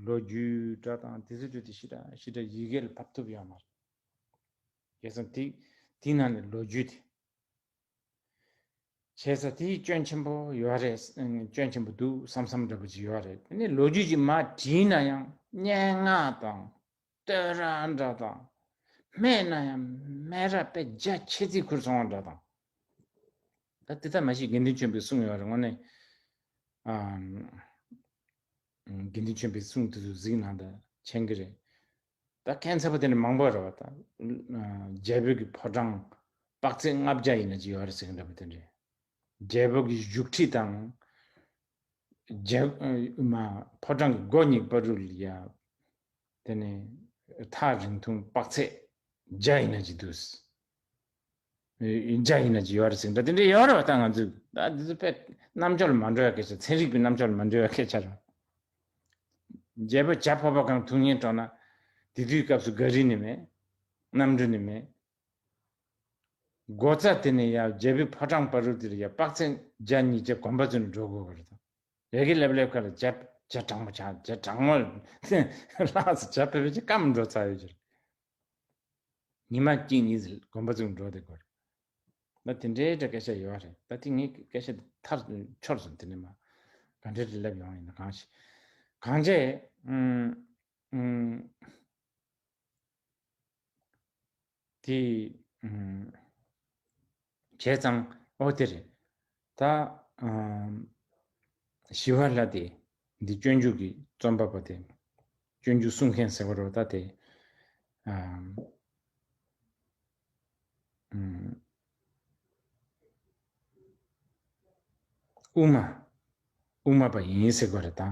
ལོ་རྒྱུས་འདྲ་དང་དེ་ཚོ་འདྲ་དེ་ཞེ་དྲག་ཞེ་དྲག་ཡི་གེ་ལ་ཕབ་ཐུབ་ཡོད་མ་རེད། བྱས་ཙང་དེ་དེའི་ནང་ནས་ལོ་རྒྱུས་དེ། བྱས་ཙང་དེའི་སྐྱོན་ཆེན་པོ་ཡོད་རེད། སྐྱོན་ཆེན་པོ་འདུག་བསམ་བསམ་འདྲ་པོ་ཅིག་ཡོད་རེད། དེ་ནས་ལོ་རྒྱུས་ཅིག་མར་བྲིས་ན་ཡང་སྙན་ངག་དང་བསྟོད་ར་འདྲ་དང་། སྨྲས་ན་ཡང་སྨད་ར་དཔེ་རྒྱ་ཆེ་ཙིག་ཁུར་སོང་བ་འདྲ་དང་། ད་དེ་ལྟར་མ་གཞི་དགེ་འདུན་ཆོས་འཕེལ་གསུངས་ཡོད་རེད། དངོས་གནས། ཨམ། དགེ་འདུན་ཆོས་འཕེལ་གསུང་དེ་ཚོ་གཟིགས་ན་ད་མཁྱེན་གྱི་རེད། ད་མཁྱེན་ཚ་པོ་དེ་འདྲ་མང་པོ་རེད་བ་ད། རྒྱལ་པོ་གི་ཕོ་བྲང་དཔག་ཚད་ལྔ་བརྒྱ་ཡིན་ན་ཅིག་ཡོད་རེད་ཟེར་གྱི་འདྲ་པོ་དེ་འདྲ། རྒྱལ་པོ་གི་བཞུགས་ཁྲི་དང་། རྒྱལ་མ་ཕོ་བྲང་གི་སྒོ་གཉིས་པ་རུ་ལ་ཡ། དེ་ནས་ཐག་རིང་ཐུང་དཔག་ཚད་བརྒྱ་ཡིན་ན་ཅིག་འདུག་བརྒྱ་ཡིན་ན་ཅིག་ཡོད་རེད་ཟེར་འདྲ་དེ་འདྲ་ཡོད་རེད་བ་ད། ང་ཚོས་ད་འདི་ཚོ་དཔེ་རྣམ་འབྱོར་ལ་མ་འགྲོ་ཡ་སྐད་ཆ། ཚན་རིག་པའི་རྣམ་འབྱོར་ལ་མ་འགྲོ་ཡ་སྐད་ཆ་རེད། རྒྱལ་པོ་བྱ་ཕོར་པ་གང་འཐུང་སྙིང་བྲོ་ན། དེ་དུས་སྐབས་སུ་ག་རི་ནི་མེད། གནམ་གྲུ་ནི་མེད། སྒོ་རྩ་དེ་ནས་ཡར་རྒྱལ་པོའི་ཕོ་བྲང་བར་དུ་དེར་ཡར་དཔག་ཚད་བརྒྱ་ཉིས་བརྒྱ་གོམ་པ་བཙུགས་ནས་འགྲོ་དགོས་པ་རེད་དང་། ཡ་གི་སླེབས་སླེབས་ཁ་ལ་བྱ་བྱ་གྲང་མོ་བྱ་བྱ་གྲང་མོ་ལགས་སུ་བྱ་ཕེབས་ཕེབས་ཀྱི་སྐམ་འགྲོ་ཚར་ཡོད་ཀྱི་རེད། ཉི་མ་གཅིག་གཉིས་ཙམ་གོམ་པ་བཙུགས་འགྲོ་བསྡད་དགོས་རེད། ད་དེ་འདྲའི་འདྲ་སྐད་ཆ་ཡོད་རེད། ད་དེ་ངས་སྐད་ཆ་ཐར་འཆོར་སོང་། དེ་ནས་མ་ག་འདྲ་རེ་ལབ་ཡོང་ཡིན་ན་གང་ཞིག་གང་བྱས། ཨུམ། ཨུམ། དེ། ཨུམ། བྱས་ཙང་ཨོ་དེ་རེད། ད། ཨུམ། ཞི་བ་ལྷ་དེ་འདི་སྤྱོད་འཇུག་གི་རྩོམ་པ་པོ་དེ། སྤྱོད་འཇུག་གསུང་མཁན་ཟེར་བ་རེད་ད་དེ། ཨུམ། ཨུམ། དབུ་མ། དབུ་མ་པ་ཡིན་ཟེར་དགོས་རེད་ད།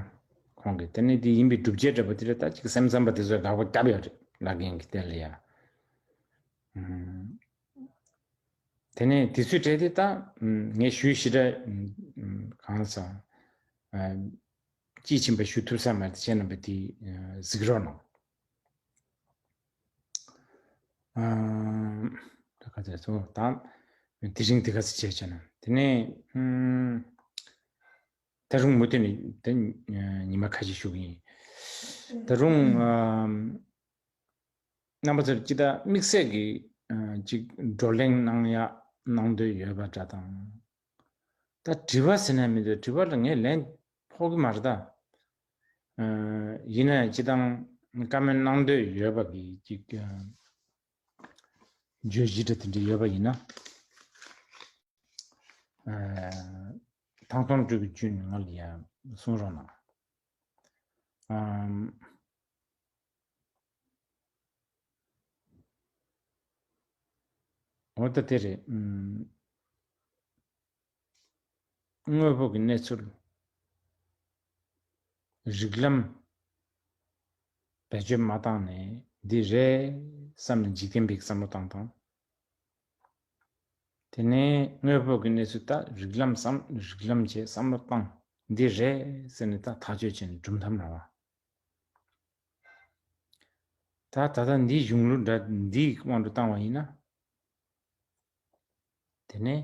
ཁོང་གིས་དེ་ནས་འདི་ཡིན་པའི་སྒྲུབ་བྱེད་འདྲ་པོ་དེ་ལ་ད་ཅིག་སེམས་ཙམ་པ་དེ་ཚོས་དགག་པ་བརྒྱབ་ཡོད་རེད། བླ་རྒན་གྱིས་དེ་ལ་ཡ། ཨུམ། དེ་ནས་དེ་ཚོའི་གྲས་དེ་ད། ཨུམ། ངས་ཞུས་ཞེ་དྲག་ཨུམ། གང་ཟག་ཨ། དཔྱིས་ཕྱིན་པ་ཞུ་ཐུབ་ས་མ་རེད། ཁྱེད་རྣམ་པས་དེ་ཨ། གཟིགས་རོགས་གནང་། ཨ། ད་ག་ཚོད་སོང་ད། དེ་རིང་དེ་ག་ཚོད་བྱས་བྱས་ན་དེ་ནས། ཨུམ། ད་རུང་མུ་མཐུད་ནས་དེ་ཉི་མ་ཁ་ཤས་ཞུ་གི་ཡིན། ད་རུང་། ཨམ། རྣམ་པ་ཚོར་ཅི་ལྟར་དམིགས་བསལ་གྱི་ཅིག་བགྲོ་གླེང་གནང་ཡ་གནང་འདོད་ཡོད་པ་འདྲ་དང་། ད་དྲི་བ་ཟེར་ན་མི་འདུག་དྲི་བ་ལ་ངས་ལན་ཕོག་གི་མ་རེད་ད། ཡིན་ན་ཡང་སྤྱི་བཏང་བཀའ་མོལ་གནང་འདོད་ཡོད་པ་གི་ཅིག་བརྗོད་གཞི་འདྲ་དེ་འདྲ་ཡོད་པ་ཡིན་ན། ཐང་སྟོང་སྤྲུལ་གྱི་རྒྱུན་ང་ལ་ཡང་གསུང་རོགས་གནང་། འོ་ད་དེ་རེད། དངོས་པོ་གི་གནས་ཚུལ། རིགས་ལམ་བེད་སྤྱོད་མ་བཏང་ནས་འདི་རེད་བསམ་ནས་འཇིག་རྟེན་པའི་བསམ་བློ་བཏང་བཏང་། དེ་ནས་དངོས་པོ་གི་གནས་ཚུལ་ད་རིགས་ལམ་བསམ། རིགས་ལམ་བྱས་བསམ་བློ་བཏང་། འདི་རེད་ཟེར་ནས་ད་ཐག་གཅོད་བྱས་ནས་གྲུབ་མཐའ་མ་བ། ད་ད་ལྟ་འདིའི་གཞུང་ལུགས་འདྲ་འདིའི་དབང་དུ་བཏང་བ་ཡིན་ན། དེ་ནས་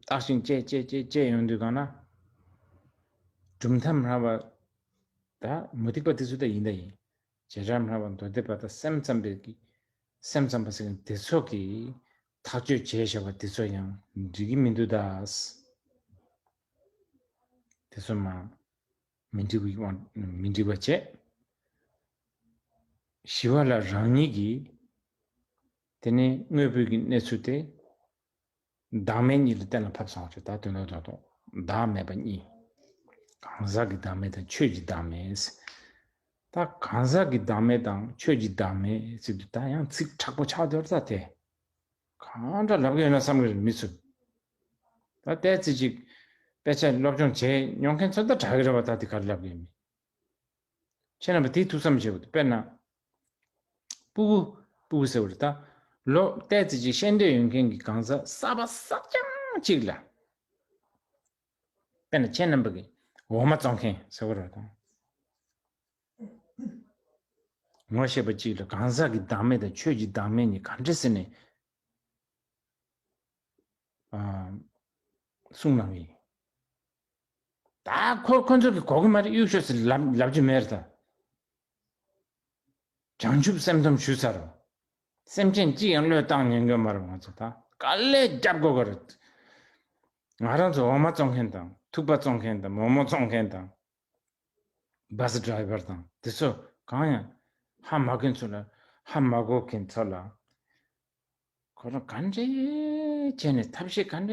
བརྟག་ཅིང་དཔྱད་དཔྱད་དཔྱད་དཔྱད་ཡོང་དུས་གང་ན། གྲུབ་མཐའ་སྨྲ་བ་ད་མུ་སྟེགས་པ་དེ་ཚོ་ད་ཡིན་ད་ཡིན། བྱེ་བྲག་སྨྲ་བ་མདོ་སྡེ་པ་དང་སེམས་ཙམ་པའི་གི་སེམས་ཙམ་པ་ཟེར་མཁན་དེ་ཚོ་གིས་ཐག་གཅོད་བྱས་བཞག་པ་དེ་ཚོ་ཡང་འགྲིག་གི་མི་འདུག་ད། དེ་ཚོ་མ་མི་འགྲིག་པའི་དབང་མི་འགྲིག་པ་བྱས། ཞི་བ་ལྷ་རང་ཉིད་ཀྱིས་དེ་ནས་དངོས་པོའི་གི་གནས་ཚུལ་དེ་བདག་མེད་གཉིས་ལ་གཏན་ལ་ཕབ་སོང་བ་རེད། ད་དོན་དག་དོན་དག་བདག་མེད་པ་གཉིས། གང་ཟག་གི་བདག་མེད་དང་ཆོས་ཀྱི་བདག་མེད། ད་གང་ཟག་གི་བདག་མེད་དང་ཆོས་ཀྱི་བདག་མེད་ཟེར་དུས་ད་ཡང་ཚིག་མཁྲེགས་པོ་ཆགས་འདུག་ད་དེ། གང་འདྲ་ལབ་ཀྱི་ཡོད་ན་བསམ་གྱི་རེད་མི་ཚོས། ད་ལྟའི་ཚེ་གཅིག་དཔེ་ཆ་སློབ་སྦྱོང་བྱས་མྱོང་མཁན་ཚོ་ད་དྲག་གི་རེད་བ། ད་དེ་ག་རེ་ལབ་ཀྱི་ཡོད་མེད། ཁྱེད་རྣམ་པ་དེ་ཐུགས་བསམ་བཞེས་དགོས་འདུག་དཔེར་ན། སྤུ་གུ། སྤུ་གུ་ཟེར་བ་རེད་ད། ལོ་ལྟའི་ཚེ་གཅིག་ཤེས་འདོད་ཡོད་མཁན་གྱི་གང་ཟག་གསར་པ་གསར་རྐྱང་གཅིག་ལ། དཔེར་ན་ཁྱེད་རྣམ་པ་གི་འོ་མ་བཙོང་མཁན་ཟེར་བ་རེད་ད། ངོ་ཤེས་པ་གཅིག་ལ་གང་ཟག་གི་བདག་མེད་དང་ཆོས་ཀྱི་བདག་མེད་གཉིས་ག་འདྲ་ཟེར་ནས་ ཨ་གསུང་གནང་བ་ཡིན། ད་ཁོ་ཁོ་ཚོ་གི་གོ་གི་མ་རེད། གཡུག་ཤོག་ཟེར་ལབ་ལབ་རྒྱུ་མེད་རེད་ད། བྱང་ཆུབ་སེམས་སྡོམ་ཞུས་ཚར་རོ། སེམས་ཅན་གཅིག་ཡང་བློས་བཏང་ཉན་གི་མ་རེད། ང་ཚོ་ད་དཀའ་ལས་རྒྱབ་དགོས་གི་རེད། ང་རང་ཚོ་འོ་མ་བཙོང་མཁན་དང་ཐུག་པ་བཙོང་མཁན་དང་མོག་མོག་བཙོང་མཁན་དང་། བྷ་སི་ཌ་རའི་བར་དང་དེ་ཚོ་གང་ཡང་ཧ་མ་གོ་མཁན་ཚོ་ལ། ཧ་མ་གོ་མཁན་ཚོ་ལ། ཁོ་རང་ག་འདྲས་བྱས་ནས། ཐབས་ཤེས་ག་འདྲས་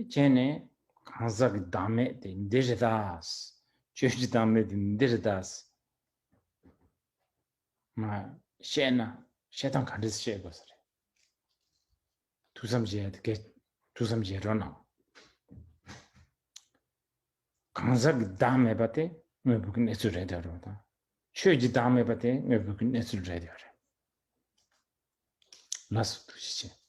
བྱས་ནས། གང་ཟག་གི་བདག་མེད་དེ་འདི་རེད་ད། ཆོས་ཀྱི་བདག་མེད་དེ་འདི་རེད་ད། མ་བཤད་ན་བཤད་སྟངས་ག་འདྲས་བཤད་དགོས་ས་རེད། ཐུགས་བསམ་བཞེས་དེ་གས། ཐུགས་བསམ་བཞེས་རོགས་གནང་། གང་ཟག་གི་བདག་མེད་པ་དེ་དངོས་པོ་གི་གནས་ཚུལ་རེད་དེ་རོགས་དང་། ཆོས་ཀྱི་བདག་མེད་པ་དེ་དངོས་པོ་གི་གནས་ཚུལ་རེད་དེ་རེད། ལགས་སོ། ཐུགས་རྗེ་ཆེ།